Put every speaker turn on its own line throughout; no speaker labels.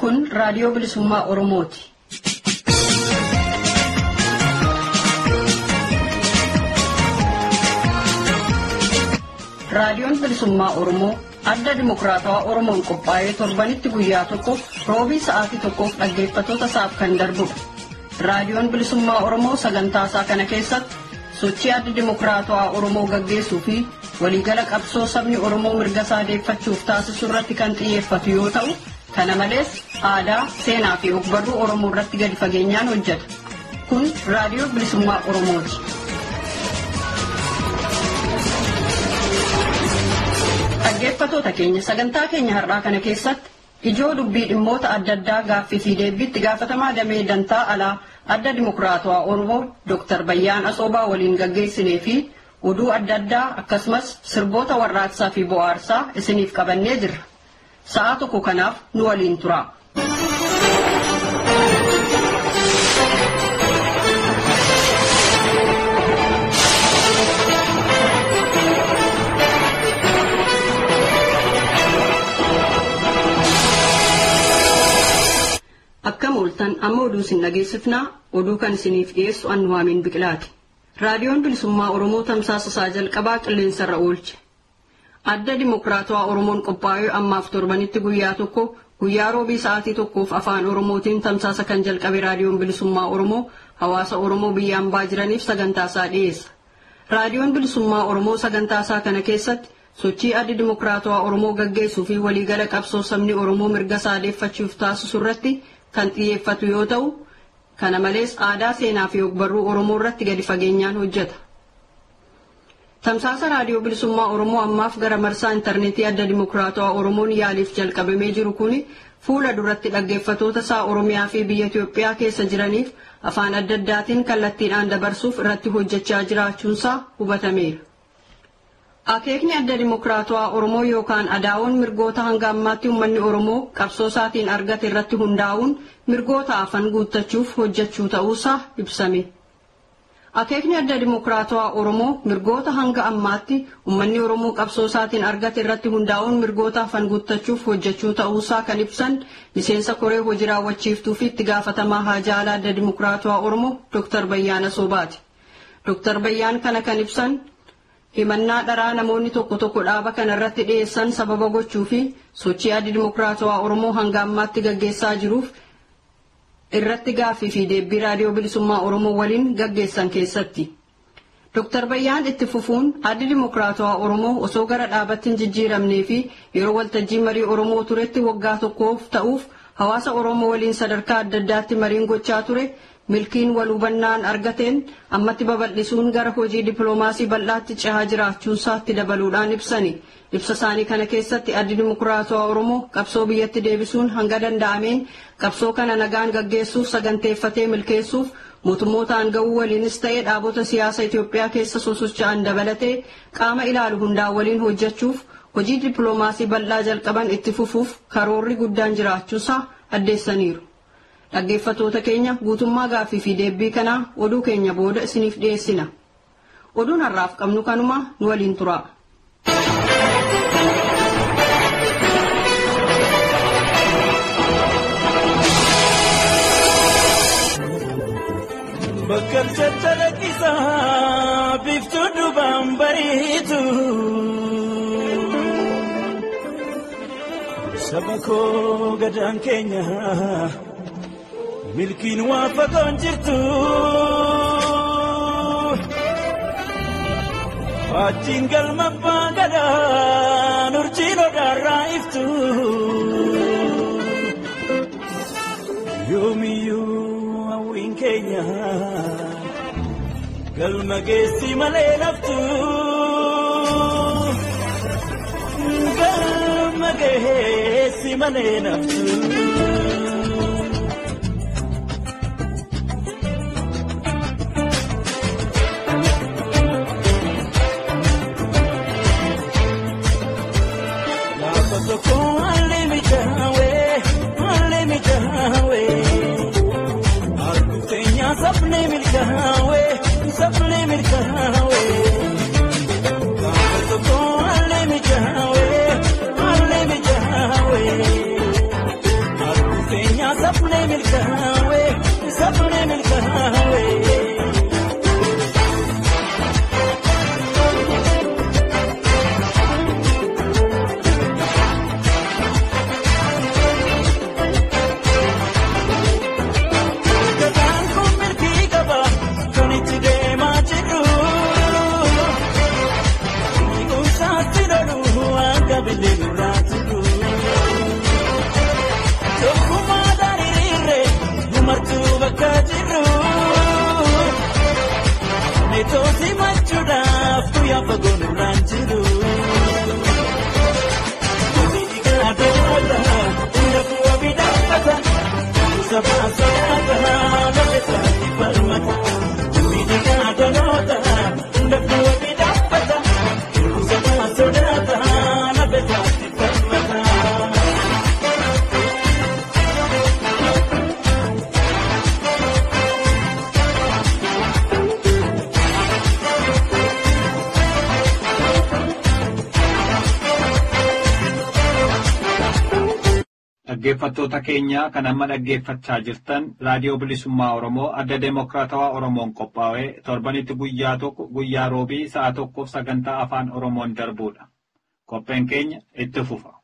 Kun Raadiyoo Bilisummaa Oromooti. Raadiyoon Bilisummaa Oromoo adda dimokiraatawaa Oromoon qophaa'ee torbanitti guyyaa tokko roobii sa'aatii tokkoof dhaggeeffattoota isaaf kan darbudha. Raadiyoon Bilisummaa Oromoo sagantaa isaa kana keessatti sochii adda dimokiraatawaa Oromoo gaggeessuu fi waliigala qabsoo sabni Oromoo mirga isaa deeffachuuf taasisu irratti kan xiyyeeffatu yoo ta'u, kana malees aadaa, seenaa fi ogbarruu Oromoo irratti gadi fageenyaan hojjeta. Kun Raadiyoo Bilisummaa Oromooti. Dhaggeeffattoota keenya sagantaa keenya har'aa kana keessatti ijoo dubbii dhimmoota adda addaa gaaffii fi deebiitti gaafatamaa damee dantaa alaa adda dimokiraatawaa Oromoo Dr. Bayyaan Asoobaa waliin gaggeessinee fi oduu adda addaa akkasumas sirboota warraaqsaa fi bohaarsaa isiniif qabannee jirra. Sa'a tokko kanaaf nu waliin tura. Akkam ooltan amma oduu isin dhageessifnaa oduu kan isiniif dhiyeessu Annuwaamiin Biqilaati. Raadiyoon Bilisummaa Oromoo tamsaasa isaa jalqabaa qilleensarra oolche. Adda Dimokiraatawaa Oromoon qophaa'ee ammaaf torbanitti guyyaa tokko guyyaa roobii sa'aatii tokkoof afaan Oromootiin tamsaasa kan jalqabe Raadiyoon Bilisummaa Oromoo hawaasa Oromoo biyya ambaa jiraniif sagantaa isaa dhiyeessa. Raadiyoon Bilisummaa Oromoo sagantaa isaa kana keessatti sochii adda dimokiraatawaa Oromoo gaggeessuu fi waliigala qabsoo sabni Oromoo mirga isaa deeffachuuf taasisu irratti kan xiyyeeffatu yoo ta'u, kana malees aadaa seenaa fi ogbarruu Oromoo irratti gadi fageenyaan hojjeta. Tamsaasa Raadiyoo Bilisummaa Oromoo ammaaf gara marsaa intarneetii adda dimokiraatawaa Oromoon yaaliif jalqabamee jiru kun fuula duratti dhaggeeffattoota isaa Oromiyaa fi biyya Itoophiyaa keessa jiraniif afaan adda addaatiin kallattiidhaan dabarsuuf irratti hojjechaa jiraachuunsaa hubatameera. Akeekni adda dimokiraatawaa Oromoo yookaan adaa'oon mirgoota hanga ammaatti uummanni Oromoo qabsoo isaatiin argate irratti hundaa'uun mirgoota hafan guuttachuuf hojjechuu ta'uusaa ibsame. Akeekni adda dimokiraatawaa Oromoo mirgoota hanga ammaatti uummanni Oromoo qabsoo isaatiin argate irratti hundaa'uun mirgoota hafan guuttachuuf hojjechuu ta'uusaa kan ibsan miseensa koree hojii raawwachiiftuu fi itti gaafatamaa haajaa alaa adda dimokiraatawaa Oromoo Dr. Bayyaan Asoobaati. Dr. Bayyaan kana kan ibsan himannaa dharaa namoonni tokko tokko dhaaba kana irratti dhiyeessan sababa gochuu fi sochii adda dimokiraatawaa Oromoo hanga ammaatti gaggeessaa jiruuf irratti gaaffii fi deebii Raadiyoo Bilisummaa Oromoo waliin gaggeessan keessatti. Dr. Bayyaan itti fufuun addi dimokiraatawaa Oromoo osoo gara dhaabatti hin jijjiiramnee fi yeroo waltajjii marii Oromoo turetti waggaa tokkoof ta'uuf hawaasa Oromoo waliin sadarkaa adda addaatti mariin gochaa ture milkiin wal hubannaan argateen ammatti babal'isuun gara hojii dippiloomaasii bal'aatti cehaa jiraachuusaatti dabaluudhaan ibsani. Ibsa isaanii kana keessatti addi dimokiraatawaa Oromoo qabsoo biyyatti deebisuun hanga danda'ameen qabsoo kana nagaan gaggeessuuf saganteeffatee milkeessuuf mootummootaan ga'uu waliinis ta'ee dhaabota siyaasa Itoophiyaa keessa sosocho'an dabalatee qaama ilaalu hundaa waliin hojjechuuf hojii dippiloomaasii bal'aa jalqaban itti fufuuf karoorri guddaan jiraachuusaa addeessaniiru. Dhaggeeffattoota keenya guutummaa gaaffii fi deebii kanaa oduu keenya booda isiniif dhiyeessina. Oduun har'aaf qabnu kanuma nu waliin tura.
Bakka caccalaqisaa biiftuu dubaan bariitu. Saba koo gadaan keenya milkiin waa fagoon jirtu. Faajjiin galma abbaa gadaan urjiin odaarraa iftu. Yoomiyyuu hawwiin keenya galma geessi malee laftu. Galma geessi malee laftu. Gaafa tokko haalli mijaawee haalli mijaawee arguuf teenyaa sabni milkaawee sabni milkaawee. Gaafa tokko haalli mijaawee haalli mijaawee. Sabni milkaa'e sabni milkaa'e. Gataan kun milkii qaba kan itti deemaa jirru. Kuusaatti lolu akka billee nurraa jiru. Tokkummaadhaan hiriirre gumartuu bakka jirru. Meetoosi machuudhaaf guyyaa fagoo nurraan jiru. Dhiigaa doota hunda fuula bidhaafata. Sabaa sodaata lafa isaatti falmata. Dhiigaa doota hunda fuula bidhaafata. Sabaa sodaata lafa isaatti falmata.
Dhaggeeffattoota keenya kan amma dhaggeeffachaa jirtan Raadiyoo Bilisummaa Oromoo adda Deemokiraatawaa Oromoon qophaa'ee torbanitti guyyaa tokko guyyaa roobii sa'a tokkoof sagantaa afaan Oromoon darbudha. Qopheen keenya itti fufa.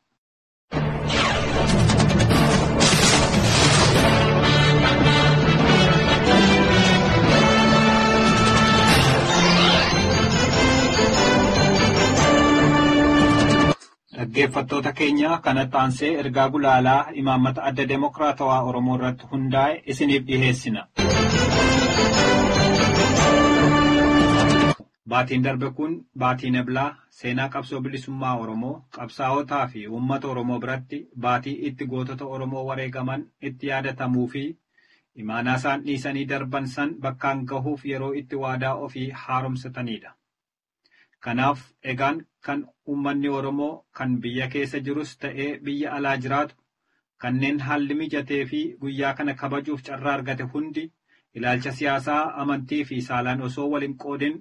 Dhaggeeffattoota keenya kanatti aansee ergaa gulaalaa imaammata adda Deemokiraatawaa Oromoo irratti hundaa'e isiniif dhiheessina. Baatiin darbe kun baatii Eblaa seenaa qabsoo bilisummaa Oromoo qabsaa'otaa fi uummata Oromoo biratti baatii itti gootota Oromoo wareegaman itti yaadatamuu fi imaanaa isaan dhiisanii darban san bakkaan gahuuf yeroo itti waadaa ofii haaromsatanidha. Kanaaf egaan kan uummanni Oromoo kan biyya keessa jirus ta'ee biyya alaa jiraatu kanneen haalli mijatee fi guyyaa kana kabajuuf carraa argate hundi ilaalcha siyaasaa, amantii fi saalaan osoo wal hin qoodin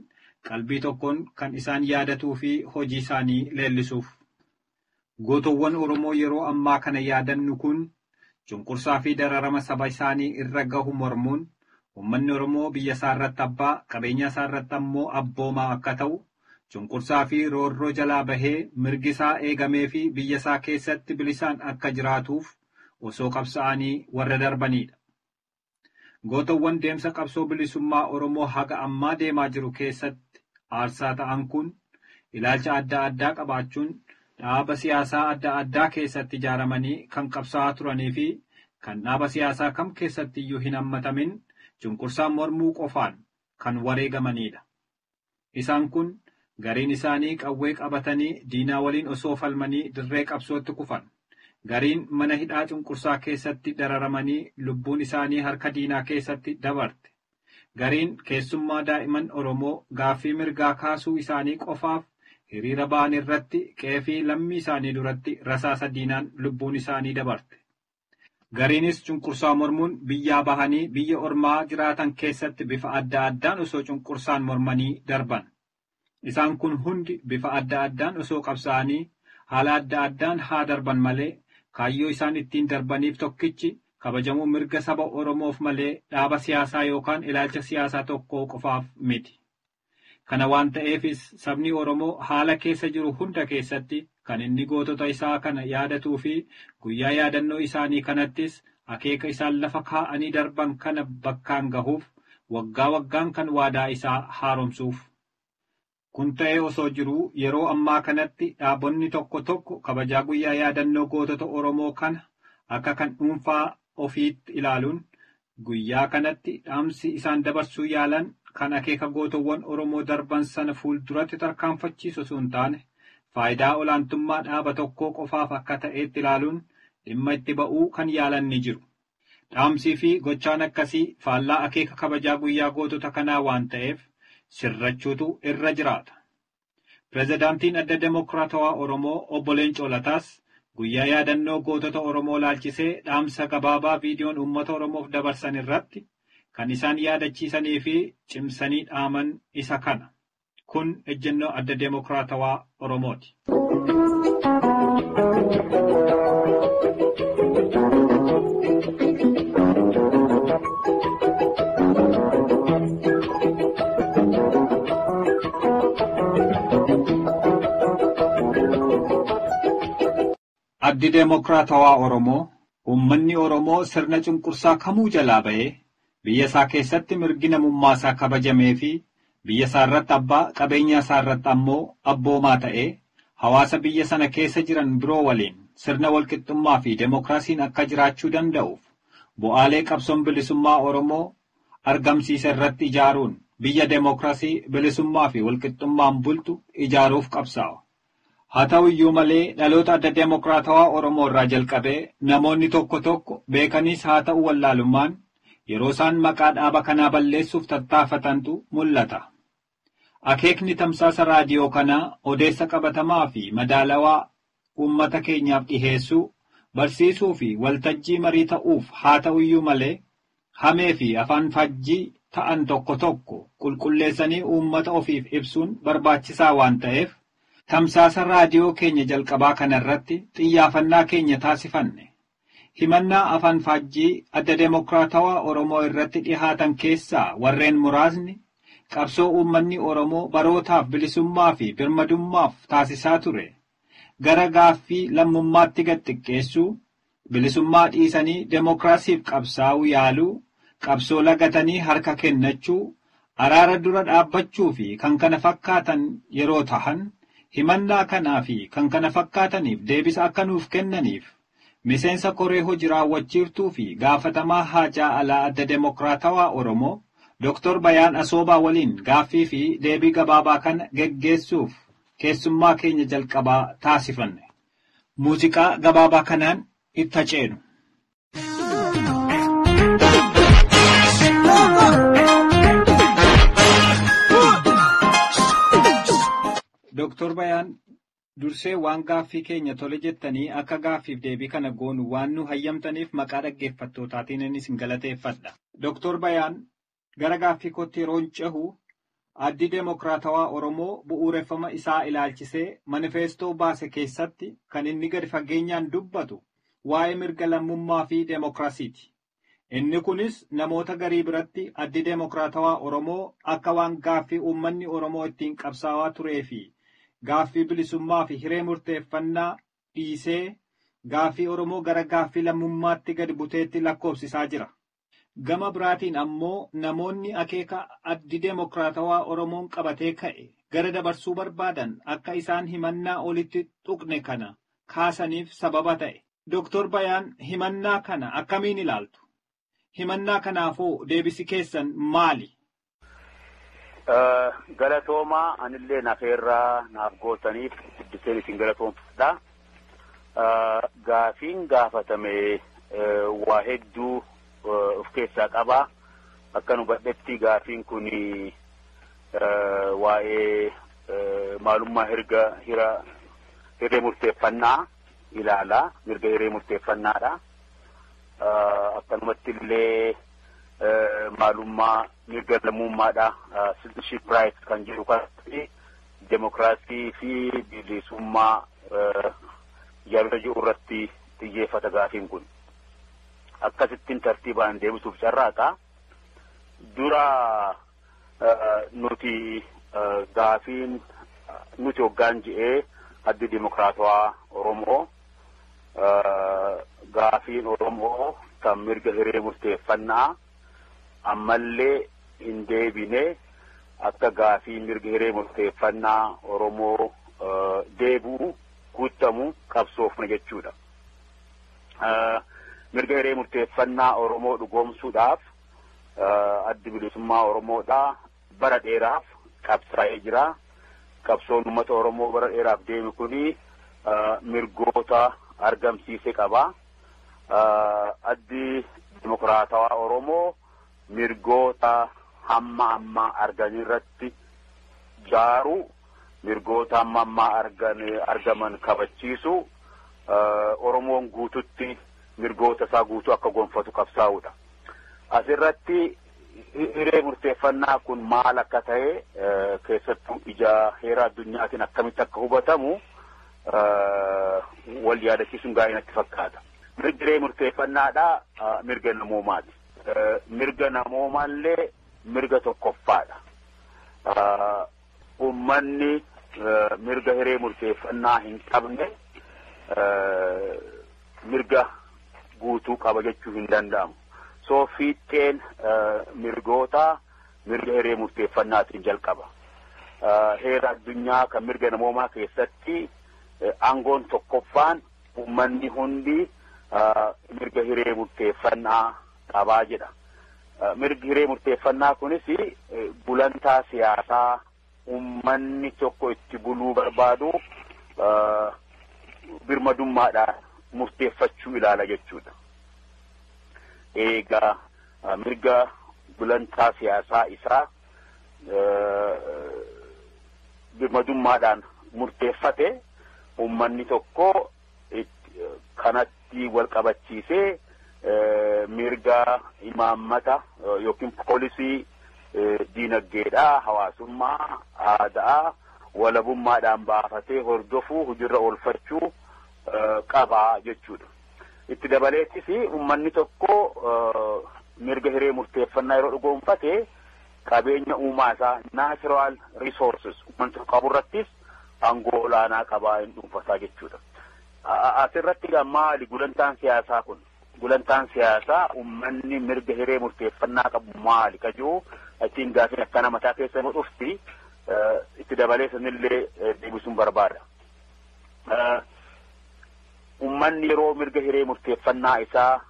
qalbii tokkoon kan isaan yaadatuu fi hojii isaanii leellisuuf. Gootowwan Oromoo yeroo ammaa kana yaadannu kun cunqursaa fi dararama saba isaanii irra gahu mormuun uummanni Oromoo biyya isaa irratti abbaa, qabeenya isaa irratti ammoo abboomaa akka ta'u cunqursaa fi roorroo jalaa bahee mirgi isaa eegamee fi biyya isaa keessatti bilisaan akka jiraatuuf osoo qabsaa'anii warra darbanidha. Gootowwan deemsa qabsoo bilisummaa Oromoo haga ammaa deemaa jiru keessatti aarsaa ta'an kun ilaalcha adda addaa qabaachuun dhaaba siyaasaa adda addaa keessatti ijaaramanii kan qabsaa'aa turanii fi kan dhaaba siyaasaa kam keessatti iyyuu hin hammatamin cunqursaa mormuu qofaan kan wareegamanidha. Isaan kun gariin isaanii qawwee qabatanii diinaa waliin osoo falmanii dirree qabsootti kufan. Gariin mana hidhaa cunqursaa keessatti dararamanii lubbuun isaanii harka diinaa keessatti dabarte. Gariin keessummaa daa'imman Oromoo gaaffii mirgaa kaasuu isaanii qofaaf hiriira ba'an irratti qeefii lammii isaanii duratti rasaasa diinaan lubbuun isaanii dabarte. Gariinis cunqursaa mormuun biyyaa bahanii biyya ormaa jiraatan keessatti bifa adda addaan osoo cunqursaan mormanii darban. Isaan kun hundi bifa adda addaan osoo qabsaa'anii haala adda addaan haa darban malee kaayyoo isaan ittiin darbaniif tokkichi kabajamuu mirga saba Oromoof malee dhaaba siyaasaa yookaan ilaalcha siyaasaa tokkoo qofaaf miti. Kana waan ta'eefis sabni Oromoo haala keessa jiru hunda keessatti kan inni gootota isaa kana yaadatuu fi guyyaa yaadannoo isaanii kanattis akeeka isaan lafa kaa'anii darban kana bakkaan gahuuf waggaa waggaan kan waadaa isaa haaromsuuf. Kun ta'ee osoo jiruu yeroo ammaa kanatti dhaabonni tokko tokko kabajaa guyyaa yaadannoo gootota Oromoo kana akka kan dhuunfaa ofiitti ilaaluun guyyaa kanatti dhaamsi isaan dabarsuu yaalan kan akeeka gootowwan Oromoo darban sana fuulduratti tarkaanfachiisu osoo hin taane faayidaa olaantummaa dhaaba tokkoo qofaaf akka ta'etti ilaaluun dhimma itti ba'uu kan yaalan ni jiru. Dhaamsii fi gochaan akkasii faallaa akeeka kabajaa guyyaa gootota kanaa waan ta'eef sirrachuutu irra jiraata. Pireezidaantiin Adda Demookiraatawaa Oromoo Obbo Leencoo Lataas guyyaa yaadannoo gootota Oromoo laalchisee dhaamsa gabaabaa viidiyoon uummata Oromoof dabarsan irratti kan isaan yaadachiisanii fi cimsanii dhaaman isa kana. Kun ejjennoo Adda Demookiraatawaa Oromooti. Addi Deemokiraatawaa Oromoo uummanni Oromoo sirna cunqursaa kamuu jalaa ba'ee biyya isaa keessatti mirgi namummaa isaa kabajamee fi biyya isaa irratti abbaa qabeenya isaa irratti ammoo abboomaa ta'ee hawaasa biyya sana keessa jiran biroo waliin sirna walqixxummaa fi deemokiraasiin akka jiraachuu danda'uuf bu'aalee qabsoon bilisummaa Oromoo argamsiisa irratti ijaaruun biyya deemokiraasii bilisummaa fi walqixxummaan bultu ijaaruuf qabsaa'a. Haa ta'u iyyuu malee dhaloota adda deemokiraatawaa Oromoo irraa jalqabee namoonni tokko tokko beekanis haa ta'u wallaalummaan yeroo isaan maqaa dhaaba kanaa balleessuuf tattaafatantu mul'ata. Akeekni tamsaasa raadiyoo kanaa odeessa qabatamaa fi madaalawaa uummata keenyaaf dhiheessuu, barsiisuu fi waltajjii marii ta'uuf haa ta'u iyyuu malee hamee fi afaan fajjii ta'an tokko tokko qulqulleessanii uummata ofiif ibsuun barbaachisaa waan ta'eef tamsaasa raadiyoo keenya jalqabaa kanarratti xiyyaafannaa keenya taasifanne. Himannaa afaan fajjii adda deemokiraatawaa Oromoo irratti dhihaatan keessaa warreen muraasni qabsoo uummanni Oromoo barootaaf bilisummaa fi birmadummaaf taasisaa ture. Gara gaaffii lammummaatti gad xiqqeessuu, bilisummaa dhiisanii deemokiraasiif qabsaa'uu yaaluu, qabsoo lagatanii harka kennachuu, araara dura dhaabbachuu fi kan kana fakkaatan yeroo tahan himannaa kanaa fi kan kana fakkaataniif deebisa akka nuuf kennaniif miseensa koree hojii raawwachiiftuu fi gaafatamaa haajaa alaa adda deemokiraatawaa Oromoo Dooktor Bayaan Asoobaa waliin gaaffii fi deebii gabaabaa kana geggeessuuf keessummaa keenya jalqabaa taasifanne. Muuziqaa gabaabaa kanaan itti ceenu. Dooktor Bayaan dursee waan gaaffii keenya tole jettanii akka gaaffiif deebii kana goonu waan nu hayyamtaniif maqaa dhaggeeffattootaatiin isin galateeffadha. Dooktor Bayaan gara gaaffii kootti yeroo cehu addi deemokiraatawaa Oromoo bu'uureffama isaa ilaalchisee manifeestoo baase keessatti kan inni gadi fageenyaan dubbatu waa'ee mirga lammummaa fi deemokiraasiiti. Inni kunis namoota garii biratti addi deemokiraatawaa Oromoo akka waan gaaffii uummanni Oromoo ittiin qabsaa'aa turee fi gaaffii bilisummaa fi hiree murteeffannaa dhiisee gaaffii Oromoo gara gaaffii lammummaatti gadi buteetti lakkoofsisaa jira. Gama biraatiin ammoo namoonni akeeka addi deemokiraatawaa Oromoon qabatee ka'e gara dabarsuu barbaadan akka isaan himannaa olitti tuqne kana kaasaniif sababa ta'e. Dooktor Bayaan himannaa kana akkamiin ilaaltu? Himannaa kanaafoo deebisi keessan maali?
Galatoomaa anillee nafeerraa naaf gootaniif guddiseen isin galatoomfadha. Gaafiin gaafatame waa hedduu of keessaa qaba. Akka nu hubadhetti gaafiin kun waa'ee maalummaa hiree murteeffannaa ilaala. Mirga hiree murteeffannaadha. Akkanumatti illee maalummaa mirga lammummaadha. Citizenship rights kan jedhu kanatti demokiraasii fi bilisummaa yaadota jiru irratti xiyyeeffata gaafiin kun. Akkasittiin tartiibaan deebisuuf carraaqa. Dura nuti gaafiin nuti hoggaan je'ee addi dimokiraatawaa Oromoo gaafiin Oromoo kan mirga hiree murteeffannaa ammallee hin deebine akka gaafii mirga hiree murteeffannaa Oromoo deebi'u guutamu qabsoofna jechuudha. Mirga hiree murteeffannaa Oromoo dhugoomsuudhaaf addi bilisummaa Oromoodhaa bara dheeraaf qabsaa'ee jira. Qabsoon uummata Oromoo bara dheeraaf deeme kuni mirgoota argamsiise qaba. Addi dimokiraatawaa Oromoo mirgoota hamma ammaa argan irratti jaaru, mirgoota hamma ammaa argaman kabachiisu, Oromoon guututti mirgoota isaa guutuu akka gonfatu qabsaa'udha. Asirratti hiree murteeffannaa kun maal akka ta'e keessattuu ija heera addunyaatiin akkamitti akka hubatamu wal yaadachiisuun gaarii natti fakkaata. Mirgi hiree murteeffannaadha mirga namoomaati. Mirga namoomaallee mirga tokkoffaadha. Uummanni mirga hiree murteeffannaa hin qabne mirga guutuu qaba jechuu hin danda'amu. So fiixeen mirgoota mirga hiree murteeffannaatiin jalqaba. Heera addunyaa kan mirga namoomaa keessatti aangoon tokkoffaan uummanni hundi mirga hiree murteeffannaa qabaa jedha. Mirgi hiree murteeffannaa kunis gulantaa siyaasaa uummanni tokko itti buluu barbaadu birmadummaadhaan murteeffachuu ilaala jechuudha. Egaa mirga gulantaa siyaasaa isaa birmadummaadhaan murteeffate uummanni tokko kanatti wal qabachiisee mirga imaammata yookiin poolisii diinagdeedhaa, hawaasummaa, aadaa walabummaadhaan baafatee hordofuu, hojiirra oolfachuu qabaa jechuudha. Itti dabaleettis uummanni tokko mirga hiree murteeffannaa yeroo dhugoomfate qabeenya uumaa isaa natural resources uummanni tokko qaburrattis aangoo olaanaa qabaa hin dhuunfataa jechuudha. Asirratti egaa maali gulantaan siyaasaa kun? Gulantaan siyaasaa uummanni mirga hiree murteeffannaa qabu maali ka jiru achiin gaafiin akkana mataa keessa nu dhufti itti dabalee sanillee deebisuun barbaada. Uummanni yeroo mirga hiree murteeffannaa isaa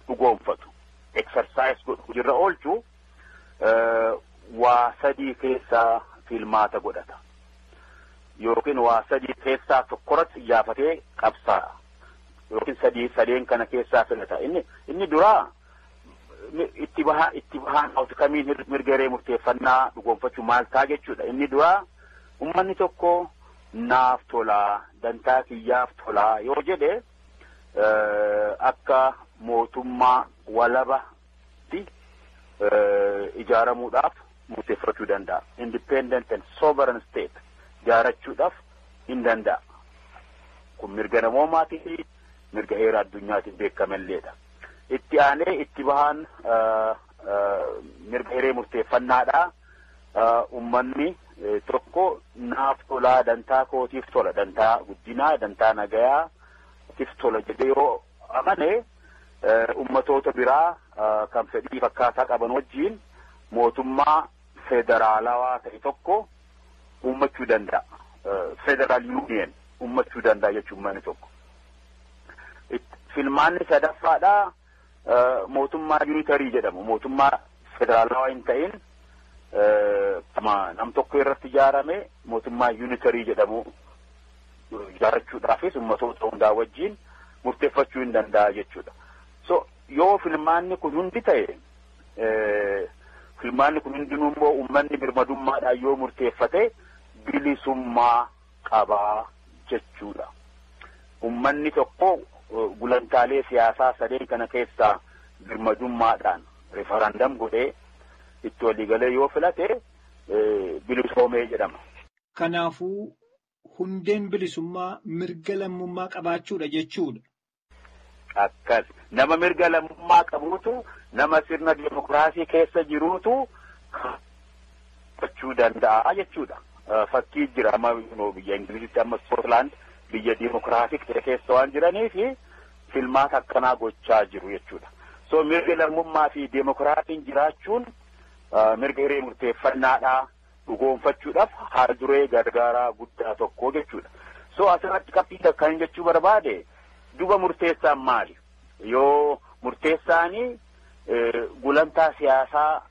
dhugoomfatu, exercise godhu, hojiirra oolchu, waa sadii keessaa filmaata godhata. Yookiin waa sadii keessaa tokkorratti xiyyeeffatee qabsaa'a. Yookiin sadii sadeen kana keessaa filata. Inni duraa itti bahaan kamiin mirga hiree murteeffannaa dhugoomfachuu maal ta'a jechuudha. Inni duraa uummanni tokko naaf tolaa, dantaa kiyyaaf tolaa yoo jedhe, akka mootummaa walabatti ijaaramuudhaaf murteeffachuu danda'a. Independent and sovereign state ijaarachuudhaaf hin danda'a. Kun mirga namoomaatii fi mirga heera addunyaatiin beekamalleedha. Itti aanee itti bahaan mirga hiree murteeffannaadha. Uummanni tokko naaf tolaa, dantaa kootiif tola, dantaa guddinaa, dantaa nagayaatiif tola jedhee yoo amane, ummatoota biraa kan fedhii fakkaataa qaban wajjiin mootummaa federaalawaa ta'e tokko uummachuu danda'a. Federal union uummachuu danda'a jechuun uummanni tokko. Filmaanni sadaffaadhaa mootummaa unitary jedhamu, mootummaa federaalawaa hin ta'in, nam tokko irratti ijaarame, mootummaa unitary jedhamu ijaarrachuudhaafis ummatoota hundaa wajjiin murteeffachuu hin danda'a jechuudha. So yoo filmaanni kun hundi ta'e, filmaanni kun hundinuu immoo uummanni birmadummaadhaan yoo murteeffate, bilisummaa qabaa jechuudha. Uummanni tokko gulantaalee siyaasaa sadeen kana keessaa birmadummaadhaan referendum godhee itti waliigalee yoo filate, bilisoomee jedhama.
Kanaafuu hundeen bilisummaa mirga lammummaa qabaachuudha jechuudha.
Akkas nama mirga lammummaa qabuutu, nama sirna dimokiraasii keessa jiruutu gochuu danda'a jechuudha. Fakkii jira, amma biyya Ingilizitti, amma Scotland biyya dimokiraatik ta'e keessa waan jiraniif filmaata akkanaa gochaa jiru jechuudha. So mirga lammummaa fi dimokiraasiin jiraachuun mirga hiree murteeffannaadhaa dhugoonfachuudhaaf haal duree gargaaraa guddaa tokko jechuudha. So asirratti qabxii kan jechuu barbaade, duba murteessaan maali? Yoo murteessaanii gulantaa siyaasaa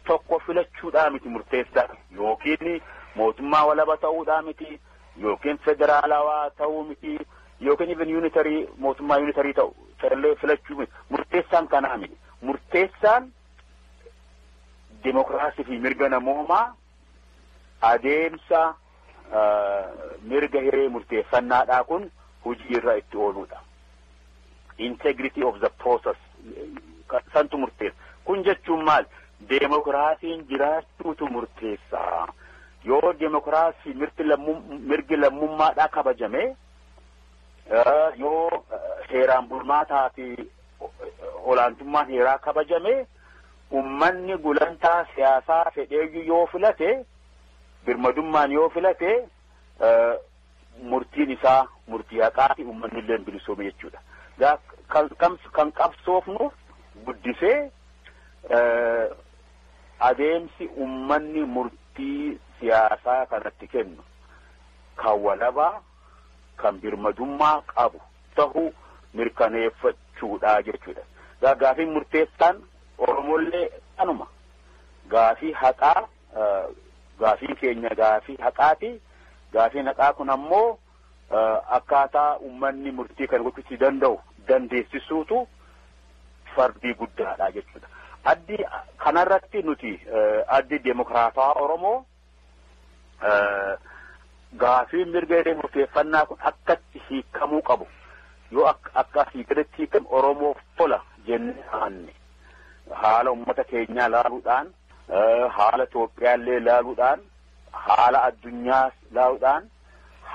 tokko filachuudhaa miti murteessaa, yookiin mootummaa walaba ta'uudhaa miti, yookiin federaalawaa ta'uu miti, yookiin even unitary, mootummaa unitary ta'u ta'ellee filachuu miti. Murteessaan kanaa miti. Murteessaan dimokiraasii fi mirga namoomaa adeemsa mirga hiree murteeffannaadhaa kun hojii irra itti ooludha. Integrity of the process santu murteessa. Kun jechuun maal? Deemokiraasiin jiraachuutu murteessa. Yoo deemokiraasii mirgi lammummaadhaa kabajame, yoo heeraan bulmaataa fi olaantummaan heeraa kabajame, ummanni gulantaa siyaasaa fedheeyyuu yoo filate, birmadummaan yoo filate, murtiin isaa murtii haqaa fi uummanni illee bilisoome jechuudha. Kan qabsoofnu guddisee adeemsi uummanni murtii siyaasaa kanatti kennu kan walabaa kan birmadummaa qabu ta'uu mirkaneeffachuudha jechuudha. Gaafii murteessaan Oromollee kanuma. Gaafii haqaa gaafii keenya gaafii haqaati. Gaafiin haqaa kun ammoo akkaataa uummanni murtii kana gochuu danda'u dandeessisuutu fardii guddaadha jechuudha. Addi kanarratti nuti addi Demookiraatawaa Oromoo gaafii mirga hiree murteeffannaa kun akkatti hiikamuu qabu yoo akka asii gaditti hiikamu Oromoof tola jennee amanne haala uummata keenyaa laaluudhaan haala Itoophiyaallee laaluudhaan haala addunyaa laaluudhaan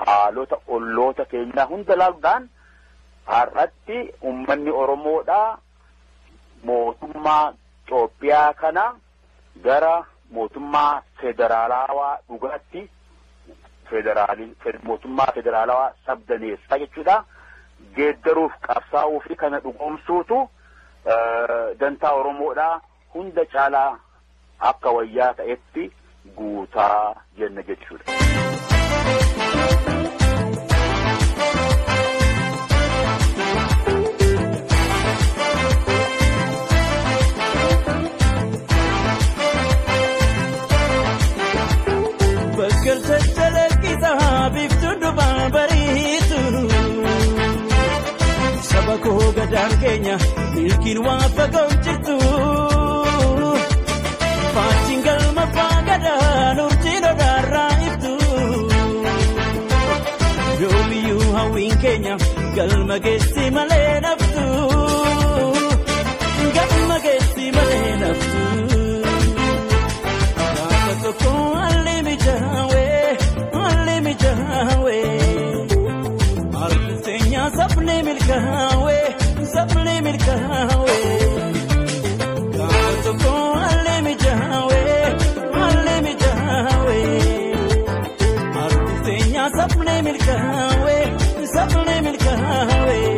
haalota olloota keenyaa hunda laaluudhaan har'atti uummanni Oromoodhaa mootummaa Itoophiyaa kana gara mootummaa federaalawaa dhugaatti mootummaa federaalawaa sabdaneessaa jechuudha. Geeddaruuf qabsaa'uu fi kana dhugoomsuutu dantaa Oromoodhaa hunda caalaa akka wayyaa ta'etti guutaa jenna jechuudha.
Saba koo gadaan keenya milkiin waan fagoon jirtu. Faanjiin galma faagadaa urjiin odaarraa iftu. Yoomiyyuu hawwiin keenya galma geessi malee naftu. Galma geessi malee naftu. Gaafa tokko haalli mijaawee haalli mijaawee. Sabni milkaa'ee sabni milkaa'ee gaafa tokko haalli mijaa'ee haalli mijaa'ee harkifteenya sabni milkaa'ee sabni milkaa'ee.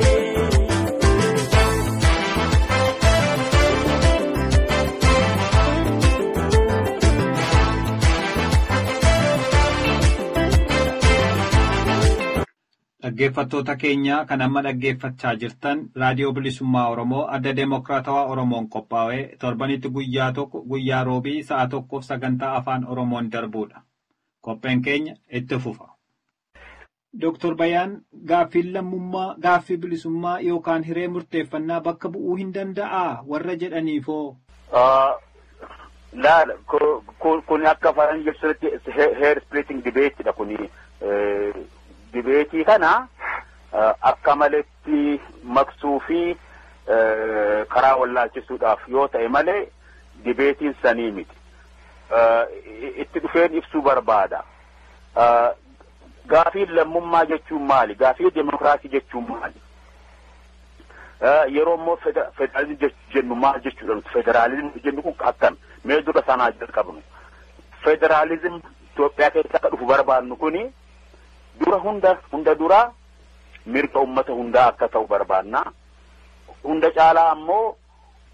Dhaggeeffattoota keenya kan amma dhaggeeffachaa jirtan Raadiyoo Bilisummaa Oromoo adda Demookiraatawaa Oromoon qophaa'ee torbanitti guyyaa tokko guyyaa roobii sa'a tokkoof sagantaa afaan Oromoon darbudha. Qopheen keenya itti fufa. Dooktor Bayaan gaaffiin lammummaa gaaffii bilisummaa yookaan hiree murteeffannaa bakka bu'uu hin danda'aa warra jedhaniifoo?
Laala kun akka faranjii ibsutti hair splitting debate kuni. Dibeetii kana akka maletti maqsuu fi karaa wallaalchisuudhaaf yoo ta'e malee dibeetiin sanii miti. Itti dhufeen ibsuu barbaada. Gaafiin lammummaa jechuun maali? Gaafii demokiraasii jechuun maali? Yeroo immoo federaalizimii jennu maal jechuudha nuti? Federaalizimii jennu kun akkam? Mee dura sanaa jalqabnu. Federaalizimii Itoophiyaa keessa akka dhufu barbaannu kuni dura hunda dura mirga ummata hundaa akka ta'u barbaanna. Hunda caalaa ammoo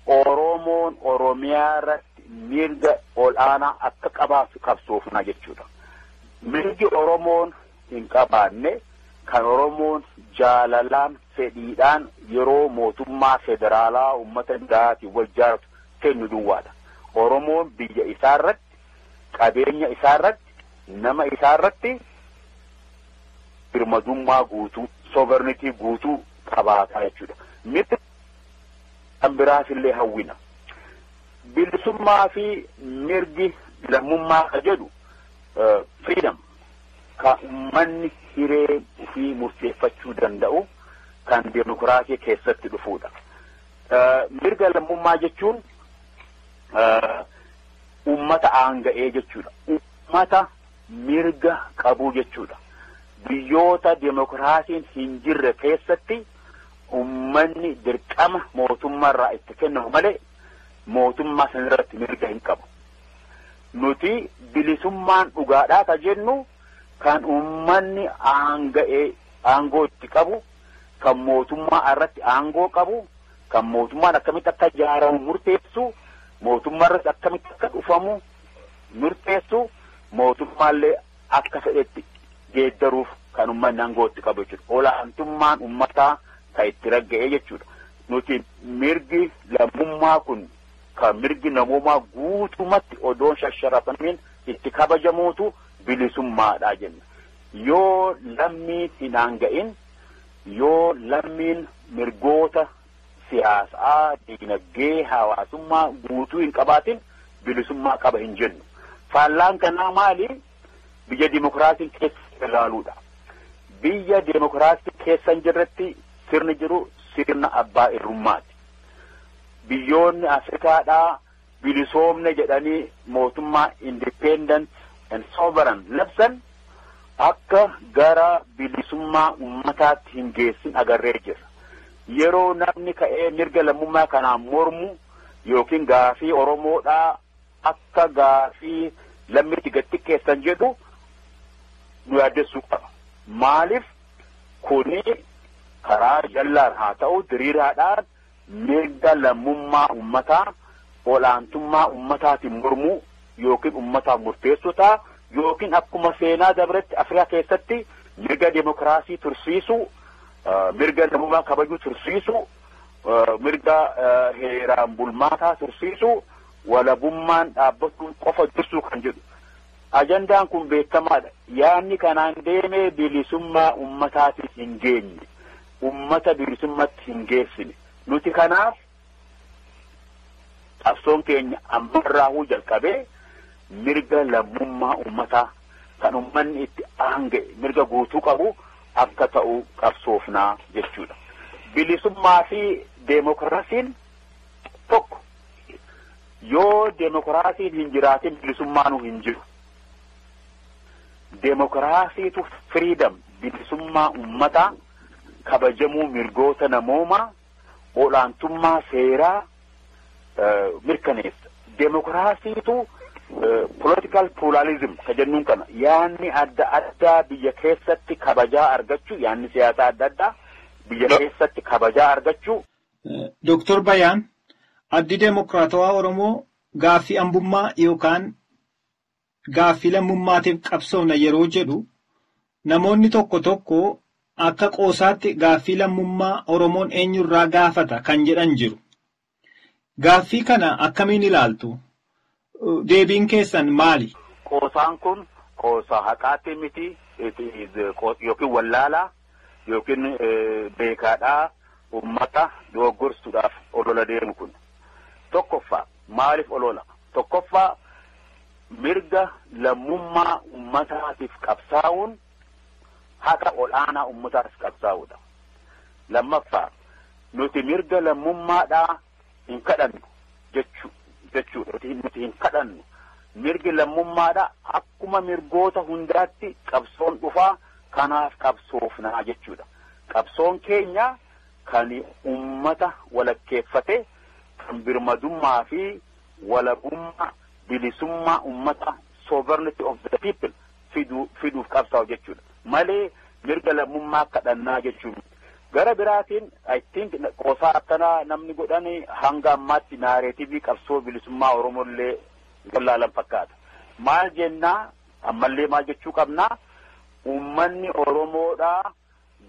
Oromoon Oromiyaa irratti mirga ol'aanaa akka qabaatu qabsoofna jechuudha. Mirgi Oromoon hin qabaanne kan Oromoon jaalalaan fedhiidhaan yeroo mootummaa federaalaa uummata biraatiin wal jaaratu kennu duwwaadha. Oromoon biyya isaa irratti, qabeenya isaa irratti, nama isaa irratti birmadummaa guutuu, sovereignty guutuu qabaata jechuudha. Mirga kan biraas illee hawwina. Bilisummaa fi mirgi lammummaa ka jedhu freedom ka uummanni hiree ofii murteeffachuu danda'u kan demokiraasii keessatti dhufuudha. Mirga lammummaa jechuun uummata aanga'ee jechuudha. Uummata mirga qabuu jechuudha. Biyyoota demokiraasiin hin jirre keessatti uummanni dirqama mootummaarraa itti kennamu malee mootummaa sanarratti mirga hin qabu. Nuti bilisummaan dhugaadhaa ka jennu kan uummanni aanga'ee aangoo itti qabu, kan mootummaa irratti aangoo qabu, kan mootummaan akkamitti akka ijaaramu murteessu, mootummaa irratti akkamitti akka dhufamu murteessu, mootummaallee akka fedhetti geeddaruuf kan uummanni aangoo itti qabu jechuudha. Olaantummaan uummataa kan itti ragga'ee jechuudha. Nuti mirgi lammummaa kun kan mirgi namoomaa guutumatti odoon shasharafamiin itti kabajamuutu bilisummaadha jenna. Yoo lammiin hin aanga'in, yoo lammiin mirgoota siyaasaa, diinagdee, hawaasummaa guutuu hin qabaatin bilisummaa qaba hin jennu. Faallaan kanaa maali? Biyya dimokiraasiin keessa ilaaluudha. Biyya dimokiraasii keessa hin jirretti sirni jiru sirna abbaa irrummaati. Biyyoonni Afrikaadhaa bilisoomne jedhanii mootummaa independent and sovereign labsan akka gara bilisummaa ummataatti hin geessin agarree jirra. Yeroo namni ka'ee mirga lammummaa kanaan mormu yookiin gaafii Oromoodhaa akka gaafii lammiitti gad xiqqeessan jedhu nu yaaddessuu qaba. Maaliif kuni karaa jallaan haa ta'u diriiraadhaan mirga lammummaa ummataa olaantummaa ummataatiin mormuu yookiin ummataaf murteessuu ta'a yookiin akkuma seenaa dabretti Afrikaa keessatti mirga demokiraasii tursiisuu, mirga lammummaa kabajuu tursiisuu, mirga heeraan bulmaataa tursiisuu, walabummaan dhaabbachuu qofa dursuu kan jedhu. Ajandaan kun beekamaadha. Yaanni kanaan deemee bilisummaa ummataatiif hin geenye. Ummata bilisummaatti hin geessine. Nuti kanaaf qabsoon keenya ammarraahuu jalqabee mirga lammummaa ummataa kan ummanni itti aanga'e mirga guutuu qabu akka ta'u qabsoofnaa jechuudha. Bilisummaa fi deemokiraasiin tokko. Yoo deemokiraasiin hin jiraatin bilisummaanuu hin jiru. Deemokiraasiitu freedom bilisummaa ummataa kabajamuu mirgoota namoomaa olaantummaa seeraa mirkaneessa. Deemokiraasiitu political pluralism ka jennuun kana yaanni adda addaa biyya keessatti kabajaa argachuu, yaanni siyaasaa adda addaa biyya keessatti kabajaa argachuu.
Dooktor Bayaan, addi Deemokiraatawaa Oromoo gaaffii ambummaa yookaan gaaffii lammummaatiif qabsoofna yeroo jedhu namoonni tokko tokko akka qoosaatti gaaffii lammummaa Oromoon eenyurraa gaafata kan jedhan jiru. Gaaffii kana akkamiin ilaaltu? Deebiin keessan maali?
Qoosaan kun qoosaa haqaatti miti yookiin wallaalaa yookiin beekaadhaa uummata dogoggorsuudhaaf olola deemu kun. Tokkoffaa maaliif olola? Tokkoffaa mirga lammummaa uummataatiif qabsaa'uun haqa ol'aanaa uummataatiif qabsaa'uudha. Lammaffaa nuti mirga lammummaadhaa hin kadhannu jechuudha. Nuti hin kadhannu. Mirgi lammummaadhaa akkuma mirgoota hundaatti qabsoon dhufaa kanaaf qabsoofnaa jechuudha. Qabsoon keenya kan uummata walakkeeffate kan birmadummaa fi walabummaa bilisummaa uummata sovereignty of the people fiduuf qabsaa'u jechuudha. Malee mirga lammummaa kadhannaa jechuudha. Gara biraatiin I think qoosaa akkanaa namni godhani hanga ammaatti narrative qabsoo bilisummaa Oromollee wallaalan fakkaata. Maal jennaa ammallee maal jechuu qabnaa? Uummanni Oromoodhaa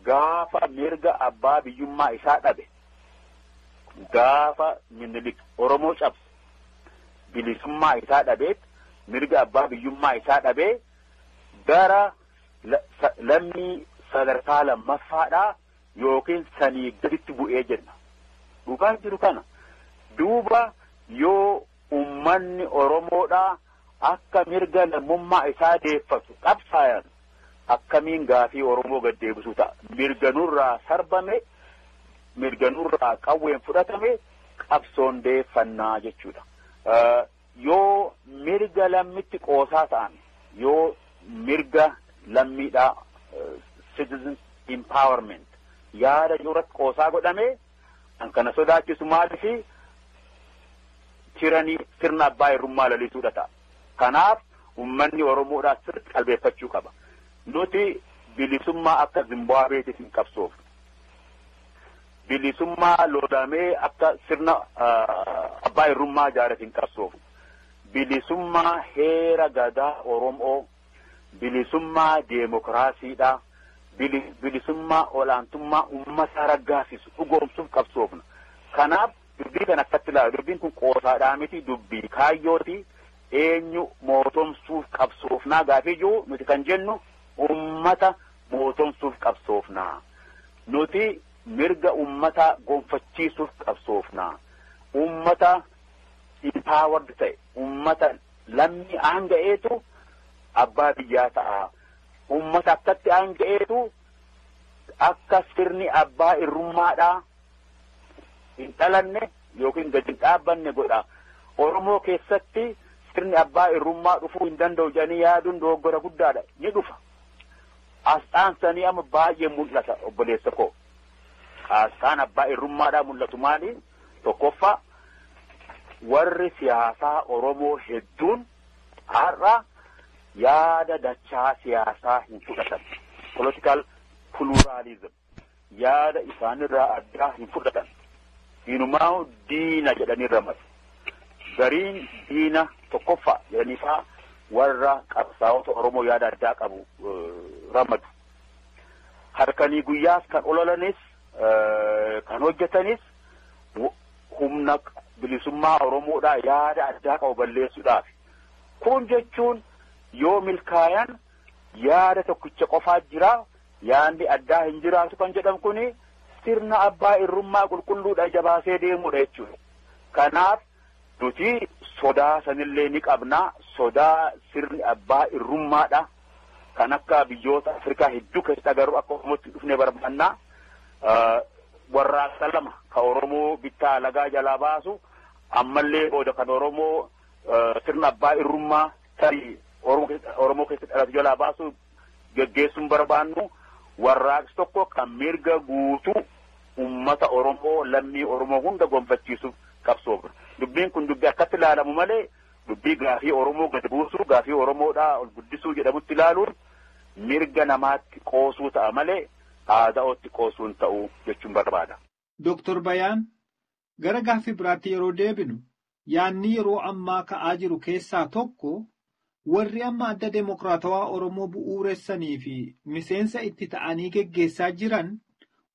gaafa mirga abbaa biyyummaa isaa dhabe, gaafa Minilik Oromoo cabse bilisummaa isaa dhabeet mirga abbaa biyyummaa isaa dhabee gara lammii sadarkaa lammaffaadhaa yookiin sanii gaditti bu'ee jenna. Dhugaan jiru kana. Duuba yoo uummanni Oromoodhaa akka mirga lammummaa isaa deeffatu qabsaayan akkamiin gaafii Oromoo gad deebisuu ta'a? Mirga nurraa sarbame, mirga nurraa qawween fudhatame qabsoon deeffannaa jechuudha. Yoo mirga lammitti qoosaa ta'an, yoo mirga lammiidhaa citizens empowerment yaada irratti qoosaa godhame kan kana sodaachisu maaliifi tyranny sirna abbaa irrummaa lalisuudha ta'a. Kanaaf uummanni Oromoodhaa sirriitti qalbeeffachuu qaba. Nuti Bilisummaa akka Zimbaabuweetiif hin qabsoofnu. Bilisummaa lolamee akka sirna abbaa irrummaa ijaareef hin qabsoofnu. Bilisummaa heera gadaa Oromoo, bilisummaa deemokiraasiidha, bilisummaa olaantummaa uummata raggaasisu dhugoomsuuf qabsoofna. Kanaaf dubbii kan akkatti ilaalu, dubbiin kun qoosaadhaa miti, dubbii kaayyooti. Eenyu mootomsuuf qabsoofnaa gaafii jiru nuti kan jennu ummata mootomsuuf qabsoofnaa. Nuti mirga ummata gonfachiisuuf qabsoofnaa. Ummata empowered ta'e, ummata lammii aanga'eetu abbaa biyyaa ta'a. Ummata akkatti aanga'eetu akka sirni abbaa irrummaadhaa hin dhalanne yookiin gadi hin dhaabbanne godha. Oromoo keessatti sirni abbaa irrummaa dhufuu hin danda'u jedhanii yaaduun dogoggora guddaadha. Ni dhufa. Asxaan sanii amma baay'ee mul'ata obboleessa koo. Asxaan abbaa irrummaadhaa mul'atu maali? Tokkoffaa, warri siyaasaa Oromoo hedduun har'a yaada dachaa siyaasaa hin fudhatan. Political pluralism. Yaada isaanirraa addaa hin fudhatan. Inumaa diina jedhanii ramadu. Gariin diina tokkoffaa jedhanii faa warra qabsaa'ota Oromoo yaada addaa qabu ramadu. Harkanii guyyaas kan ololanis kan hojjetanis humna bilisummaa Oromoodhaa yaada addaa qabu balleessuudhaaf. Kun jechuun yoo milkaayan yaada tokkicha qofaa jira, yaadni addaa hin jiraatu kan jedhamu kuni sirna abbaa irrummaa qulqulluudha jabaasee deemudha jechuudha. Kanaaf nuti sodaa sanillee ni qabna. Sodaa sirni abbaa irrummaadha. Kan akka biyyoota Afrikaa hedduu keessatti agarru akka Oromootti dhufnee barbaanna. Warraaqsa lama ka Oromoo bittaa alagaa jalaa baasu, ammallee booda kan Oromoo sirna abbaa irrummaa tarii Oromoo keessatti dhalatu jalaa baasu geggeessuun barbaannu. Warraaqsi tokko kan mirga guutuu ummata Oromoo, lammii Oromoo hunda gonfachiisuuf qabsoofna. Dubbiin kun dubbii akkatti ilaalamu malee dubbii gaafii Oromoo gadi buusuu, gaafii Oromoodhaa ol guddisuu jedhamutti ilaaluun mirga namaatti qoosuu ta'a malee aadaa'ootti qoosuun ta'uu jechuun barbaada.
Dooktor Bayaan, gara gaaffii biraatti yeroo deebinu, yaadni yeroo ammaa ka'aa jiru keessaa tokko warri amma adda deemokiraatawaa Oromoo bu'uuressanii fi miseensa itti ta'anii geggeessaa jiran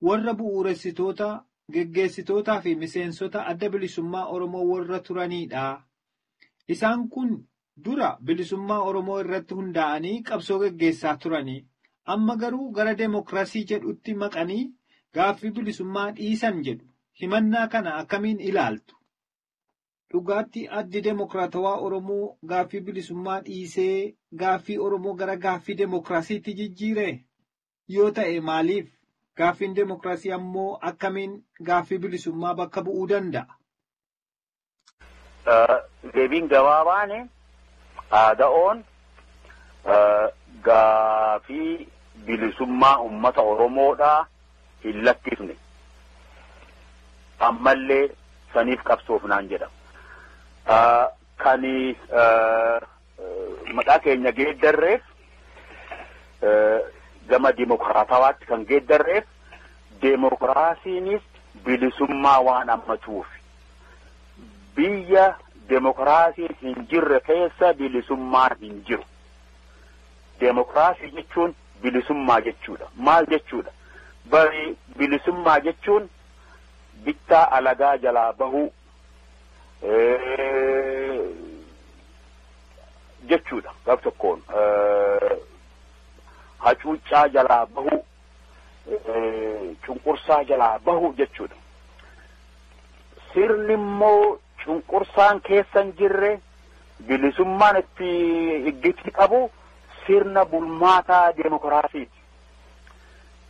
warra bu'uuressitoota, geggeessitootaa fi miseensota adda bilisummaa Oromoo warra turanidha. Isaan kun dura bilisummaa Oromoo irratti hundaa'anii qabsoo geggeessaa turanii, amma garuu gara deemokiraasii jedhutti maqanii gaaffii bilisummaa dhiisan jedhu. Himannaa kana akkamiin ilaaltu? Dhugaatti addi deemokiraatawaa Oromoo gaaffii bilisummaa dhiisee gaaffii Oromoo gara gaaffii deemokiraasiitti jijjiire? Yoo ta'e maaliif? Gaaffiin deemokiraasii ammoo akkamiin gaaffii bilisummaa bakka bu'uu danda'a?
Deebiin gabaabaan aada'oon gaafii bilisummaa uummata Oromoodhaa hin lakkifne. Ammallee saniif qabsoofnaan jedhama. Kan maqaa keenya geeddarreef, gama dimokiraatawaatti kan geeddarreef, deemokiraasiinis bilisummaa waan hammatuuf. Biyya deemokiraasiin hin jirre keessa bilisummaan hin jiru. Deemokiraasii jechuun bilisummaa jechuudha. Maal jechuudha? Bari bilisummaa jechuun bittaa alagaa jalaa bahuu jechuudha. Gaaf tokkoon hacuuccaa jalaa bahuu, cunqursaa jalaa bahuu jechuudha. Sirni immoo cunqursaan keessa hin jirre, bilisummaan itti iggiti qabu sirna bulmaataa deemokiraasiiti.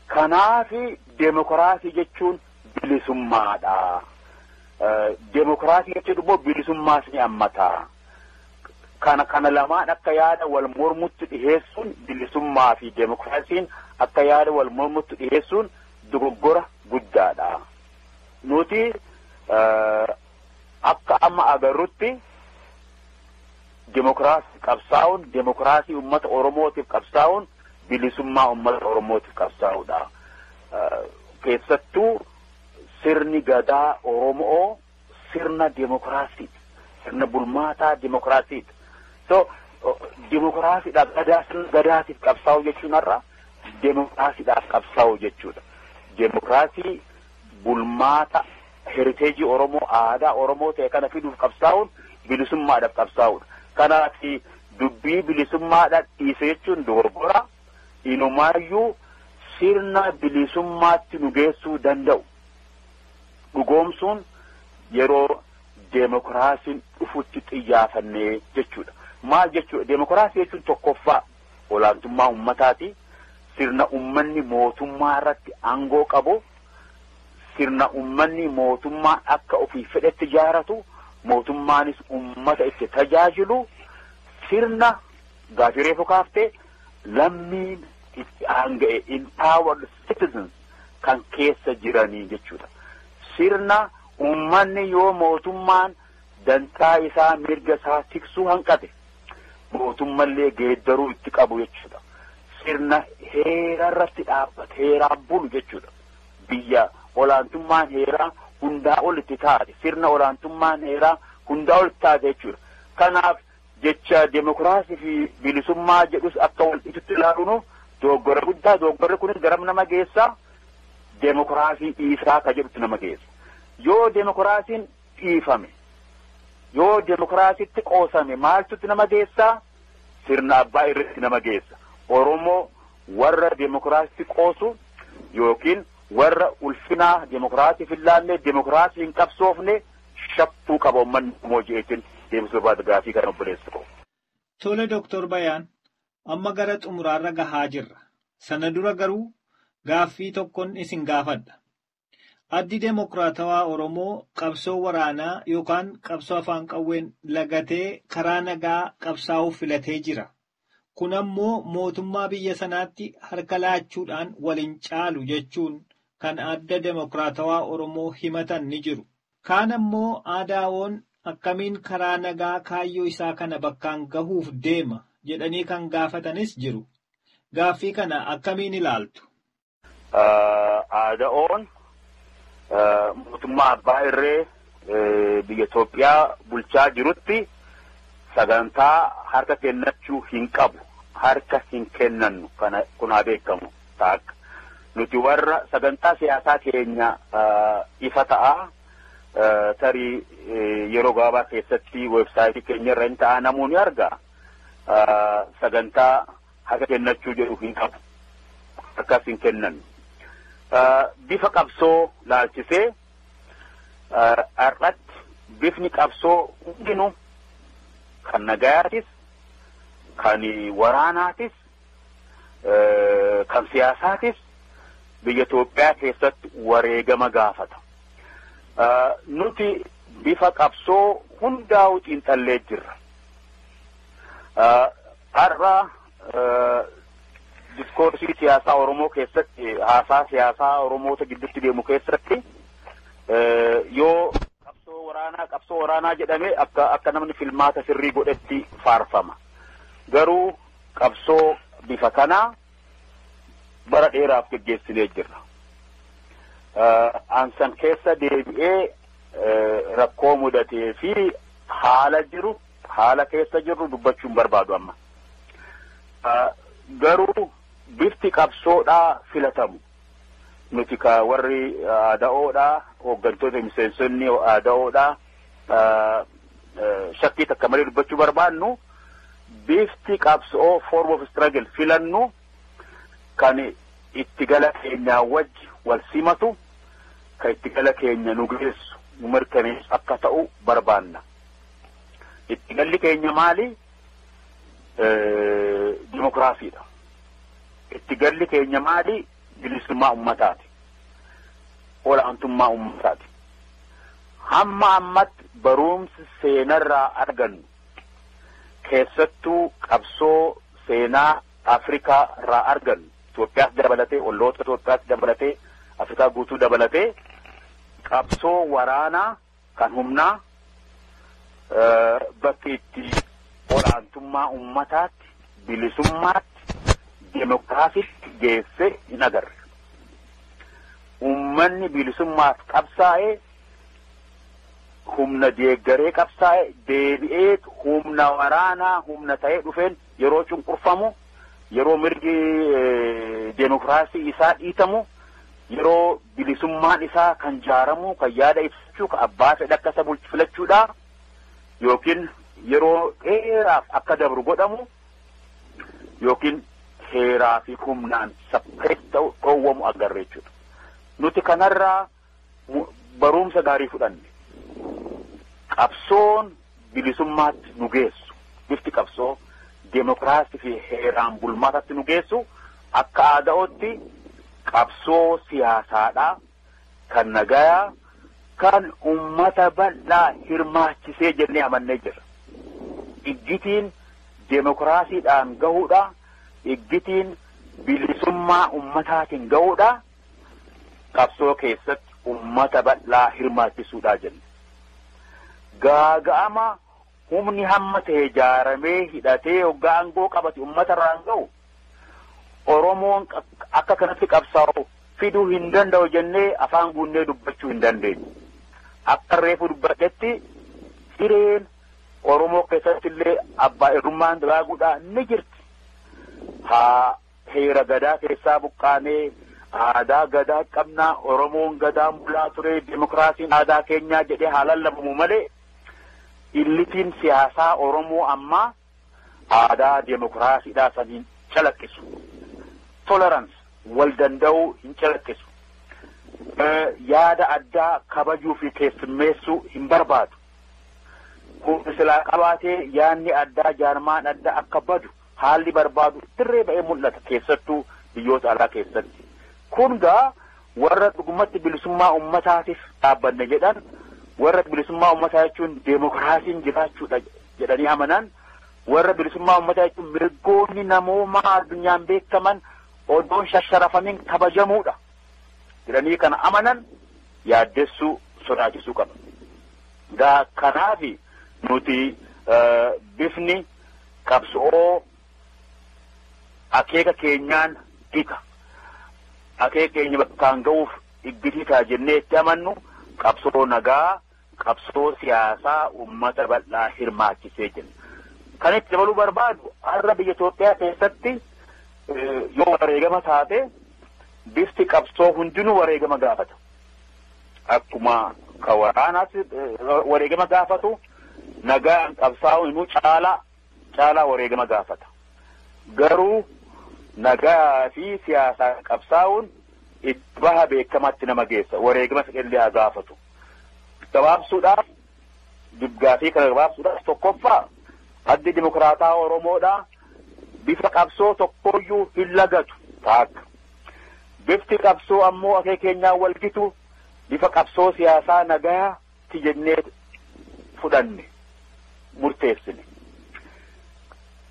Kanaafi deemokiraasii jechuun bilisummaadha. Deemokiraasii jechuun immoo bilisummaas ni hammata. Kana lamaan akka yaada wal mormutti dhiheessuun, bilisummaa fi deemokiraasiin akka yaada wal mormutti dhiheessuun dogoggora guddaadha. Nuti akka amma agarrutti deemokiraasii qabsaa'uun, deemokiraasii uummata Oromootiif qabsaa'uun Bilisummaa uummata Oromootiif qabsaa'uudha. Keessattuu sirni gadaa Oromoo sirna demokiraasiiti. Sirna bulmaataa demokiraasiiti. So demokiraasiidhaaf gadaa sirna gadaatiif qabsaa'u jechuun har'a demokiraasiidhaaf qabsaa'u jechuudha. Demokiraasii bulmaata heriteejii Oromoo aadaa Oromoo ta'e kana fiduuf qabsaa'uun bilisummaadhaaf qabsaa'uudha. Kanaaf dubbii bilisummaadhaan dhiise jechuun dogoggora. Inumaayyuu sirna bilisummaatti nu geessuu danda'u dhugoomsuun yeroo deemokiraasiin dhufutti xiyyaafannee jechuudha. Maal jechuudha? Deemokiraasii jechuun tokkoffaa olaantummaa uummataati. Sirna uummanni mootummaa irratti aangoo qabu, sirna uummanni mootummaa akka ofii fedhetti ijaaratu, mootummaanis uummata itti tajaajilu, sirna gaafii reefu kaaftee lammiin itti aanga'e empowered citizens kan keessa jiranii jechuudha. Sirna uummanni yoo mootummaan dantaa isaa mirga isaa tiksuu hanqate mootummallee geeddaruu itti qabu jechuudha. Sirna heera irratti dhaabbate heeraan bulu jechuudha. Biyya olaantummaan heeraa hundaa ol itti taate sirna olaantummaan heeraa hundaa ol itti taate jechuudha. Kanaaf jecha demokiraasii fi bilisummaa jedhus akka wal itutti ilaaluun dogoggora guddaa dogoggorri kunis garam nama geessaa demokiraasii dhiisaa ka jedhutti nama geessa. Yoo demokiraasiin dhiifame yoo demokiraasiitti qoosame maaltutti nama geessaa? Sirna abbaa irratti nama geessa. Oromoo warra demokiraasiitti qoosu yookiin warra ulfinaa demokiraasiif hin laalle demokiraasii hin qabsoofne shakkuu qaba uummanni Oromoo jeetiin deebisuu barbaada gaafii kan obboleessu koo.
Tole Dooktor Bayaan, amma gara xumuraarra gahaa jirra. Sana dura garuu gaaffii tokkoon isin gaafadha. Addi Demookiraatawaa Oromoo qabsoo waraanaa yookaan qabsoo afaan qawween lagatee karaa nagaa qabsaa'uuf filatee jira. Kun ammoo mootummaa biyya sanaatti harka laachuudhaan waliin caalu jechuun kan adda Demookiraatawaa Oromoo himatan ni jiru. Kaan ammoo ADO'n akkamiin karaa nagaa kaayyoo isaa kana bakkaan gahuuf deema jedhanii kan gaafatanis jiru. Gaaffii kana akkamiin ilaaltu?
ADO'n mootummaa abbaa irree biyya Itoophiyaa bulchaa jirutti sagantaa harka kennachuu hin qabu. Harka hin kennannu kana kun haa beekamu taakka. Nuti warra sagantaa siyaasaa keenya ifa ta'aa tarii yeroo gabaabaa keessatti weebsaayitii keenya irra hin ta'a namoonni argaa. Sagantaa harka kennachuu jedhu hin qabu. Harkas hin kennannu. Bifa qabsoo laalchisee har'atti bifni qabsoo hundinuu kan nagayaatis, kan waraanaatis, kan siyaasaatis biyya Itoophiyaa keessatti wareegama gaafata. Nuti bifa qabsoo hundaa'u xiinxallee jirra. Har'a diskoorsii siyaasaa Oromoo keessatti, haasaa siyaasaa Oromoota gidduutti deemu keessatti yoo qabsoo waraanaa jedhame akka namni filmaata sirrii godhetti faarfama. Garuu qabsoo bifa kanaa bara dheeraaf geggeessinee jirra. Ansan keessa deebi'ee rakkoo mudatee fi haala jiru haala keessa jirru dubbachuun barbaadu amma. Garuu bifti qabsoodhaa filatamu. Nuti ka warri ADO'dhaa hooggantoota miseensonni ADO'dhaa shakkii takka malee dubbachuu barbaannu bifti qabsoo form of struggle filannu kan itti gala keenyaa wajji wal simatu kan itti gala keenya nu geessu nu mirkaneessu akka ta'u barbaanna. Itti galli keenya maali? Dimokiraasiidha. Itti galli keenya maali? Bilisummaa uummataati. Olaantummaa uummataati. Hamma ammatti barumsi seenarraa argannu keessattuu qabsoo seenaa Afrikaa irraa argannu Itoophiyaas dabalatee olloota Itoophiyaas dabalatee Afrikaa guutuu dabalatee qabsoo waraanaa kan humnaa bakki itti olaantummaa uummataatti bilisummaatti demokiraasiitti geesse hin agarre. Uummanni bilisummaaf qabsaa'ee humna deeggaree qabsaa'e deebi'ee humna waraanaa humna ta'ee dhufeen yeroo cunqurfamu, yeroo mirgi demokiraasii isaa dhiitamu, yeroo bilisummaan isaa kan jaaramu, kan yaada ibsachuu, kan abbaa fedhe akka isa filachuudha yookiin yeroo dheeraaf akka dabru godhamu yookiin heeraa fi humnaan saphees ta'u dhoowwamu agarre jechuudha. Nuti kanarraa barumsa gaarii fudhanne. Qabsoon bilisummaatti nu geessu, bifti qabsoo demokiraasii fi heeraan bulmaatatti nu geessu akka aadaa'otti qabsoo siyaasaadhaa kan nagayaa kan ummata bal'aa hirmaachisee jennee amannee jirra. Iggitiin demokiraasiidhaan gahuudha, iggitiin bilisummaa ummataatiin gahuudha, qabsoo keessatti ummata bal'aa hirmaachisuudha jenne. Gaaga'ama humni hamma ta'e ijaaramee hidhatee hoggaa aangoo qabate ummata irraan ga'u Oromoon akka kanatti qabsaa'u fiduu hin danda'u jennee afaan guunnee dubbachuu hin dandeenyu. Akka reefu dubbadhetti hireen Oromoo keessatti illee abbaa irrummaan dagaaguudhaa ni jirti. Haa heera gadaa keessaa buqqaanee aadaa gadaa qabnaa, Oromoon gadaan bulaa ture, demokiraasiin aadaa keenyaa jedhee haa lallabamu malee illitiin siyaasaa Oromoo ammaa aadaa demokiraasiidhaa san hin calaqqisu. Tolerance wal danda'uu hin calaqqisu. Yaada addaa kabajuu fi keessummeessuu hin barbaadu. Kun silaa qabaatee yaadni addaa jaarmaan addaa akka badu haalli barbaadu dirree ba'ee mul'ata keessattuu biyyoota alaa keessatti. Kun gaa warra dhugumatti bilisummaa ummataatiif dhaabbanne jedhan, warra bilisummaa ummataa jechuun demokiraasiin jiraachuudha jedhanii amanan, warra bilisummaa ummataa jechuun mirgoonni namoomaa addunyaan beekaman odoon shasharafamin kabajamuudha jedhanii kana amanan yaaddessuu sodaachisuu qaba. Gaa kanaafi nuti bifni qabsoo akeeka keenyaan gita. Akeeka keenya bakkaan ga'uuf iggitii ta'a jennee itti amannu qabsoo nagaa, qabsoo siyaasaa uummata bal'aa hirmaachisee jenna. Kan itti dabaluu barbaadu har'a biyya Itoophiyaa keessatti yoo wareegama taate bifti qabsoo hundinuu wareegama gaafata. Akkuma kan waraanaatti wareegama gaafatu, nagaan qabsaa'uun immoo caalaa wareegama gaafata. Garuu nagaa fi siyaasaan qabsaa'uun itti baha beekamaatti nama geessa, wareegama fedhellee haa gaafatu. Gabaabsuudhaaf gaafii kana gabaabsuudhaaf tokkoffaa addi dimokiraataa Oromoodhaa bifa qabsoo tokkoyyuu hin lagatu taakka. Bifti qabsoo ammoo akeeka keenyaan wal gitu bifa qabsoo siyaasaa nagayaatti jennee fudhanne murteessine.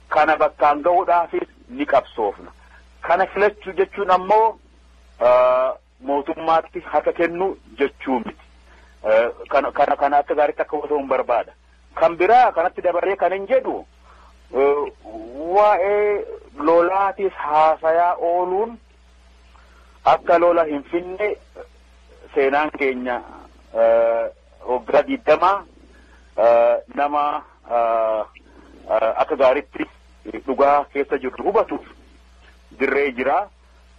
Kana bakkaan ga'uudhaafis ni qabsoofna. Kana filachuu jechuun ammoo mootummaatti harka kennu jechuu miti. Kana akka gaariitti akka hubatamu barbaada. Kan biraa kanatti dabaree kan hin jedhu waa'ee lolaatis haasayaa ooluun akka lola hin finne seenaan keenya waggaa 20 nama akka gaariitti dhugaa keessa jirru hubatuuf dirree jira,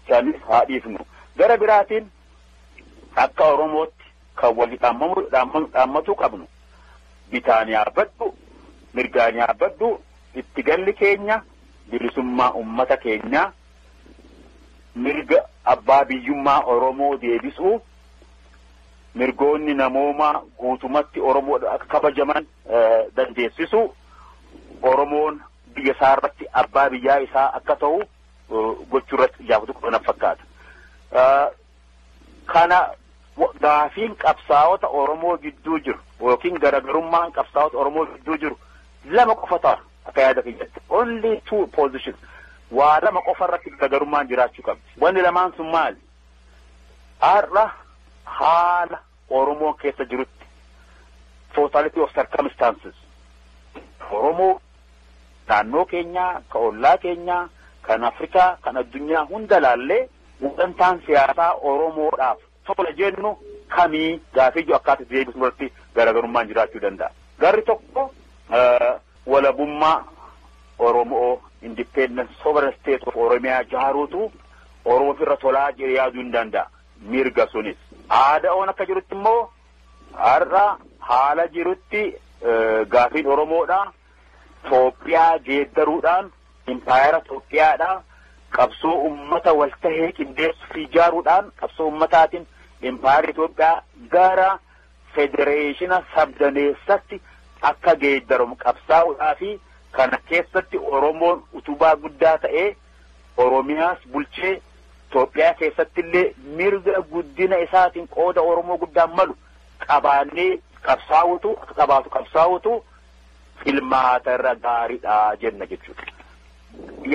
sanis haa dhiifnu. Gara biraatiin akka Oromootti kan walii dhaammatuu qabnu bitaan yaabbadhu, mirgaan yaabbadhu, itti galli keenya bilisummaa ummata keenyaa, mirga abbaa biyyummaa Oromoo deebisuu, mirgoonni namoomaa guutumatti Oromoo akka kabajaman dandeessisu, Oromoon biyya isaa irratti abbaa biyyaa isaa akka ta'u gochuu irratti xiyyeeffatu qaban fakkaata. Kana gaafiin qabsaa'ota Oromoo gidduu jiru yookiin garaagarummaan qabsaa'ota Oromoo gidduu jiru lama qofa ta'a akka yaada kiyyatti. Only two positions. Waa lama qofa irratti garaagarummaan jiraachuu qabdi. Wanni lamaan sun maali? Har'a haala Oromoo keessa jirutti totality of circumstances Oromoo naannoo keenyaa, ka ollaa keenyaa, kan Afrikaa, kan addunyaa hunda laallee gulantaan siyaasaa Oromoodhaaf tola jennu kamii gaafii akkaata deebisnu irratti garaagarummaan jiraachuu danda'a. Garri tokko walabummaa Oromoo independent sovereign state of Oromiyaa jaaruutu Oromoo irra tolaa jedhee yaaduu hin danda'a. Mirga sunis. Aadaa'oon akka jirutti immoo har'a haala jirutti gaafiin Oromoodha. Toophiyaa geeddaruudhaan impaayera Toophiyaadha. Qabsoo uummata waltahee qindeessuu fi ijaaruudhaan qabsoo uummataatiin impaayera Itoophiyaa gara federeeshina sabdaneessatti akka geeddaramu qabsaa'uudhaa fi kana keessatti Oromoon utubaa guddaa ta'ee Oromiyaas bulchee Itoophiyaa keessatti illee mirga guddina isaatiin qooda Oromoo guddaan malu qabaannee qabsaa'utu akka qabaatu qabsaa'utu filmaata irra gaariidha jenna jechuudha.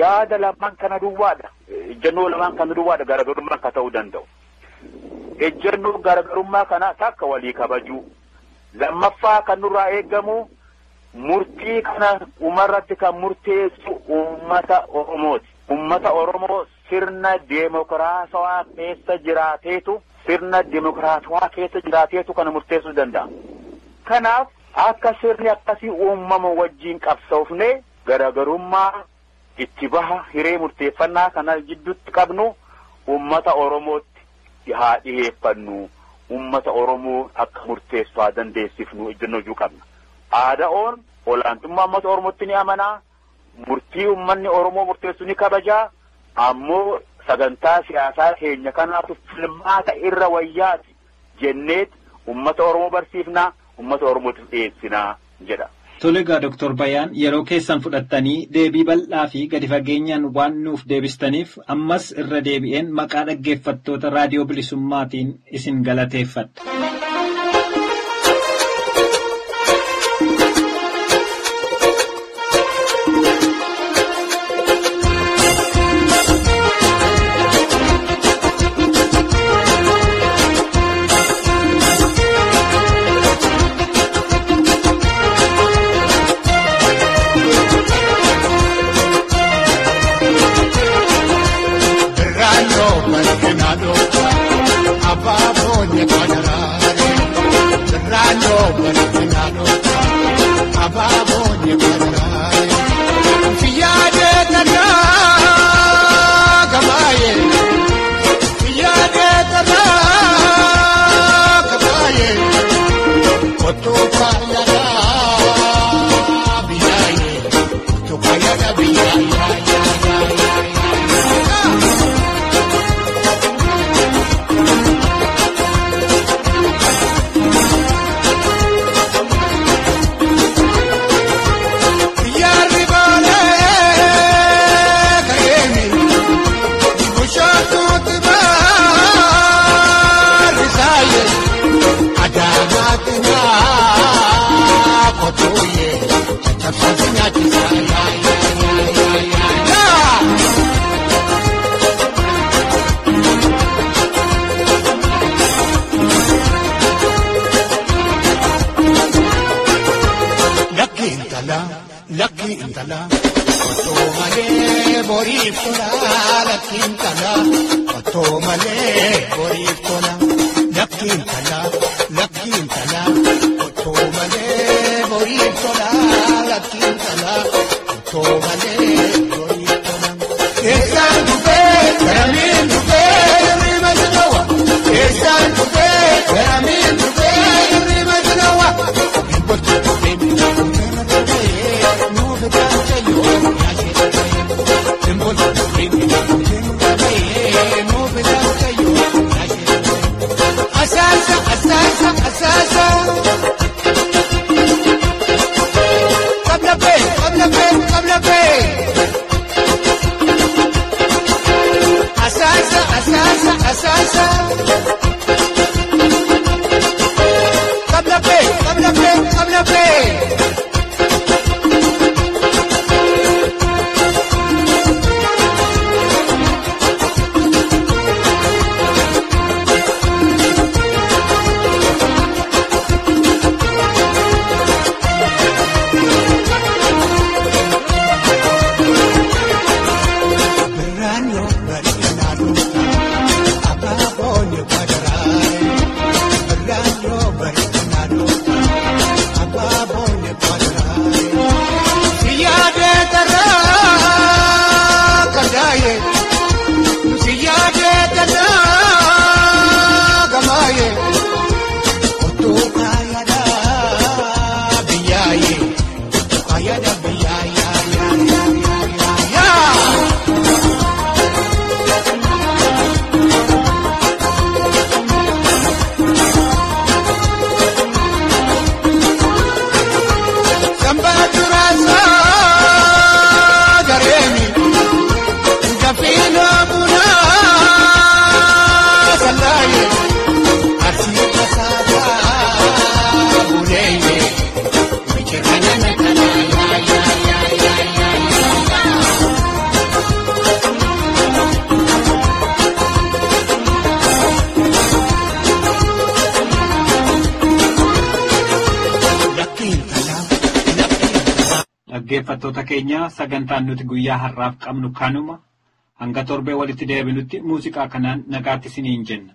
Yaada lamaan kana duwwaadha. Ejjennoo lamaan kana duwwaadha garaagarummaan ka ta'uu danda'u. Ejjennoo garaagarummaa kana takka walii kabajuu. Lammaffaa kan nurraa eegamu murtii kana umarratti kan murteessu uummata Oromooti. Uummata Oromoo sirna deemokiraatawaa keessa jiraateetu sirna deemokiraatawaa keessa jiraateetu kana murteessuu danda'a. Kanaaf akka sirni akkasii uumamu wajjin qabsoofne garaagarummaa itti baha hiree murteeffannaa kana jidduutti qabnu uummata Oromootti haa dhiheeffannu. Uummata Oromoo akka murteessu haa dandeessifnu ejjennoo jiru qabna. Aadaa'oon olaantummaa uummata Oromootti ni amanaa. Murtii uummanni Oromoo murteessu ni kabajaa. Ammoo sagantaa siyaasaa keenya kanaatu filmaata irra wayyaati jenneet uummata Oromoo barsiifnaa, uummata Oromootiif dhiyeessinaa jedha.
Tole egaa Dooktor Bayaan yeroo keessan fudhattanii deebii bal'aa fi gadi fageenyaan waan nuuf deebistaniif ammas irra deebi'een maqaa dhaggeeffattoota raadiyoo bilisummaatiin isin galateeffadha.
Lakki intala otoo malee boriif tola lakki intala otoo malee boriif tola lakki intala lakki intala otoo malee boriif tola lakki intala otoo malee boriif tola. Eessaan dhufee garamiin dhufee hirriba jalawa eessaan dhufee garamiin dhufee hirriba jalawa. Asasa, asasa, asasa. Qabla pe, qabla pe, qabla pe. Asasa.
Dhaggeeffattoota keenya sagantaan nuti guyyaa har'aaf qabnu kanuma hanga torbee walitti deebinutti muuziqaa kanaan nagaatti isiniin jenna.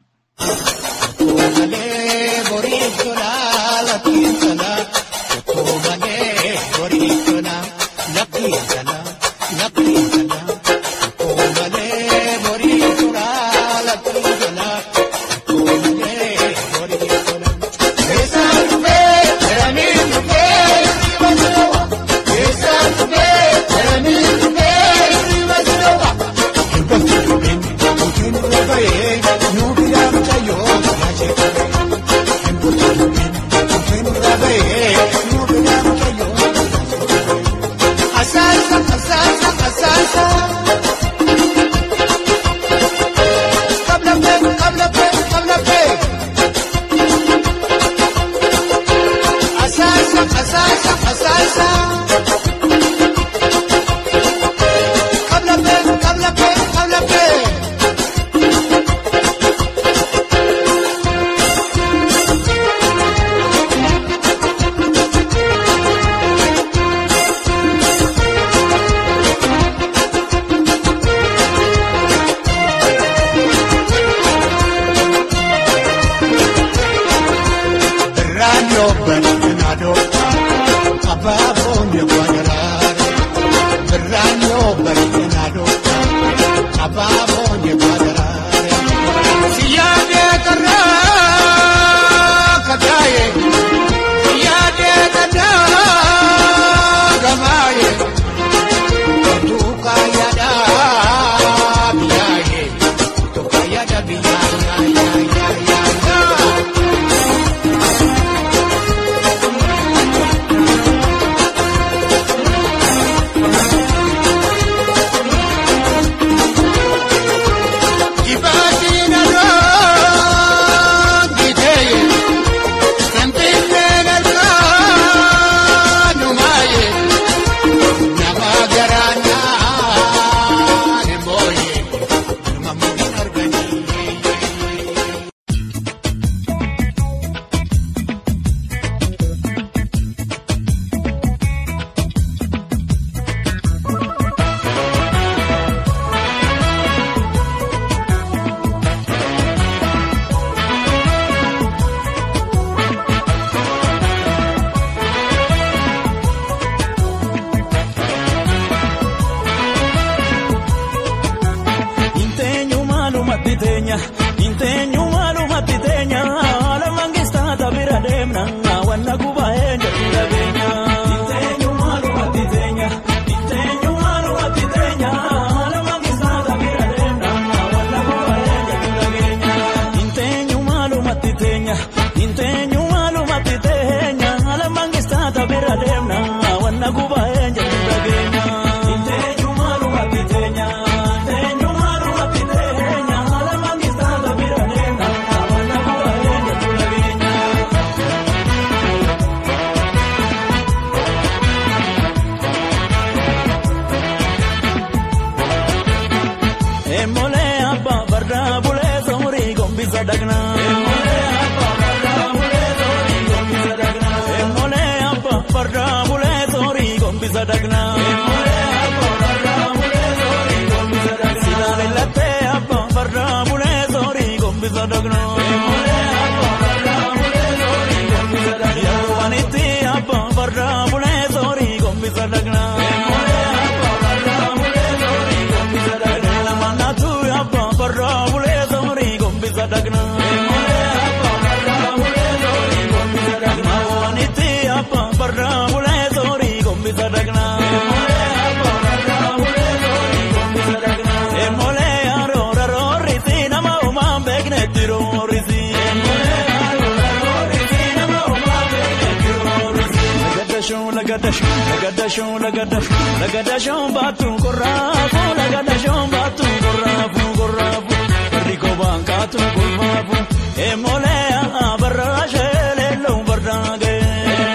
Emolea barra shele lo barra ge.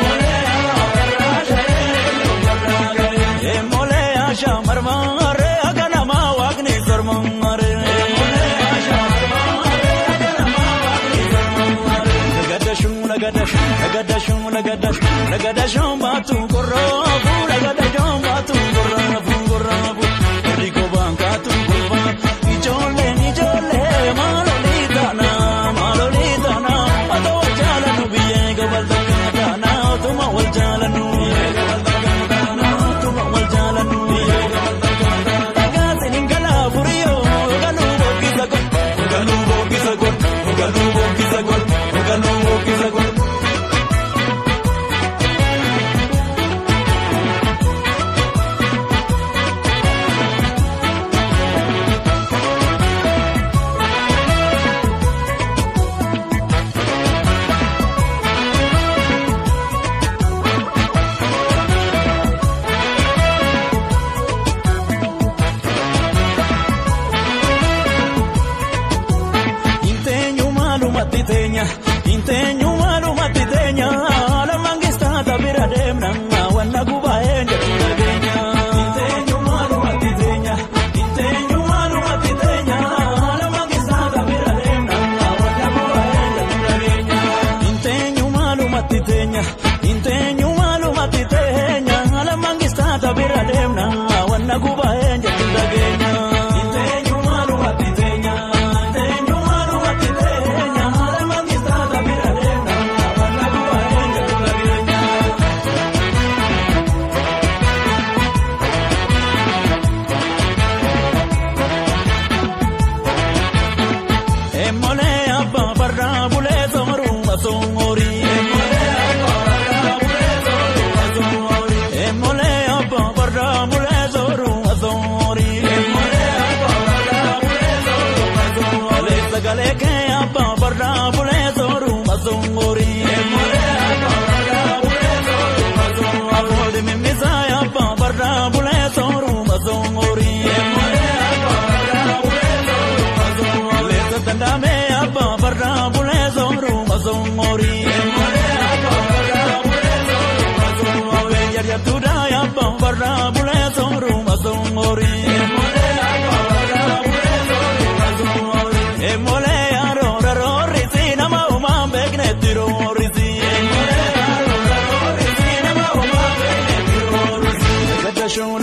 Emolea barra harmaare akka namaa waaqni sarmaare. Lagadashuu lagadashuu lagadashuu baatu korraafu lagadashuu baatu korraafu korraafu erga baankaatu kolfaa ijoolleen ijoollee maalolii taana maalolii taana otoo wal jaalannu biyyee gabalta taana otuma wal jaalannu biyyee gabalta taana otuma wal jaalannu biyyee gabalta taana. Dhagaatiin hin galaafuriyoo galuu boqqisa gol galuu boqqisa gol galuu boqqisa gol galuu boqqisa gol. Inteenyu maalumatti teenya lamaan keessa bira deemna wanna gubaa'ee jedhu dhageenya. Inteenyu maalumatti teenya inteenyu maalumatti teenya lamaan keessa bira deemna wanna gubaa'ee jedhu dhageenya. Inteenyu maalumatti teenya inteenyu maalumatti teenya lamaan keessa bira deemna wanna gubaa'ee jedhu dhageenya. Inteenyu maalumatti teenya inteenyu maalumatti teenya.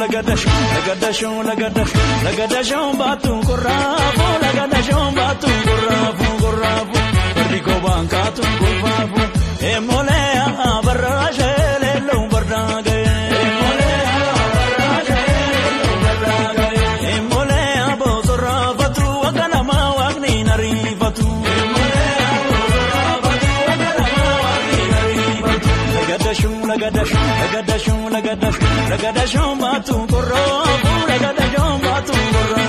Lagadashuu lagadashuu lagadashuu baatu korraafu lagadashuu baatu korraafu korraafu barri kobaankaatu kolfaafu emolee barraashee leelloo barraagee. Emolee barraashee leelloo barraagee. Emolee boosorraafatu akka namaa waaqni nariifatu. Emolee boosorraafatu akka namaa waaqni nariifatu. Lagadashuu lagadashuu lagadashuu lagadashuu lagadashuu baatu korraafu. Lagadashuu baatu korraafu.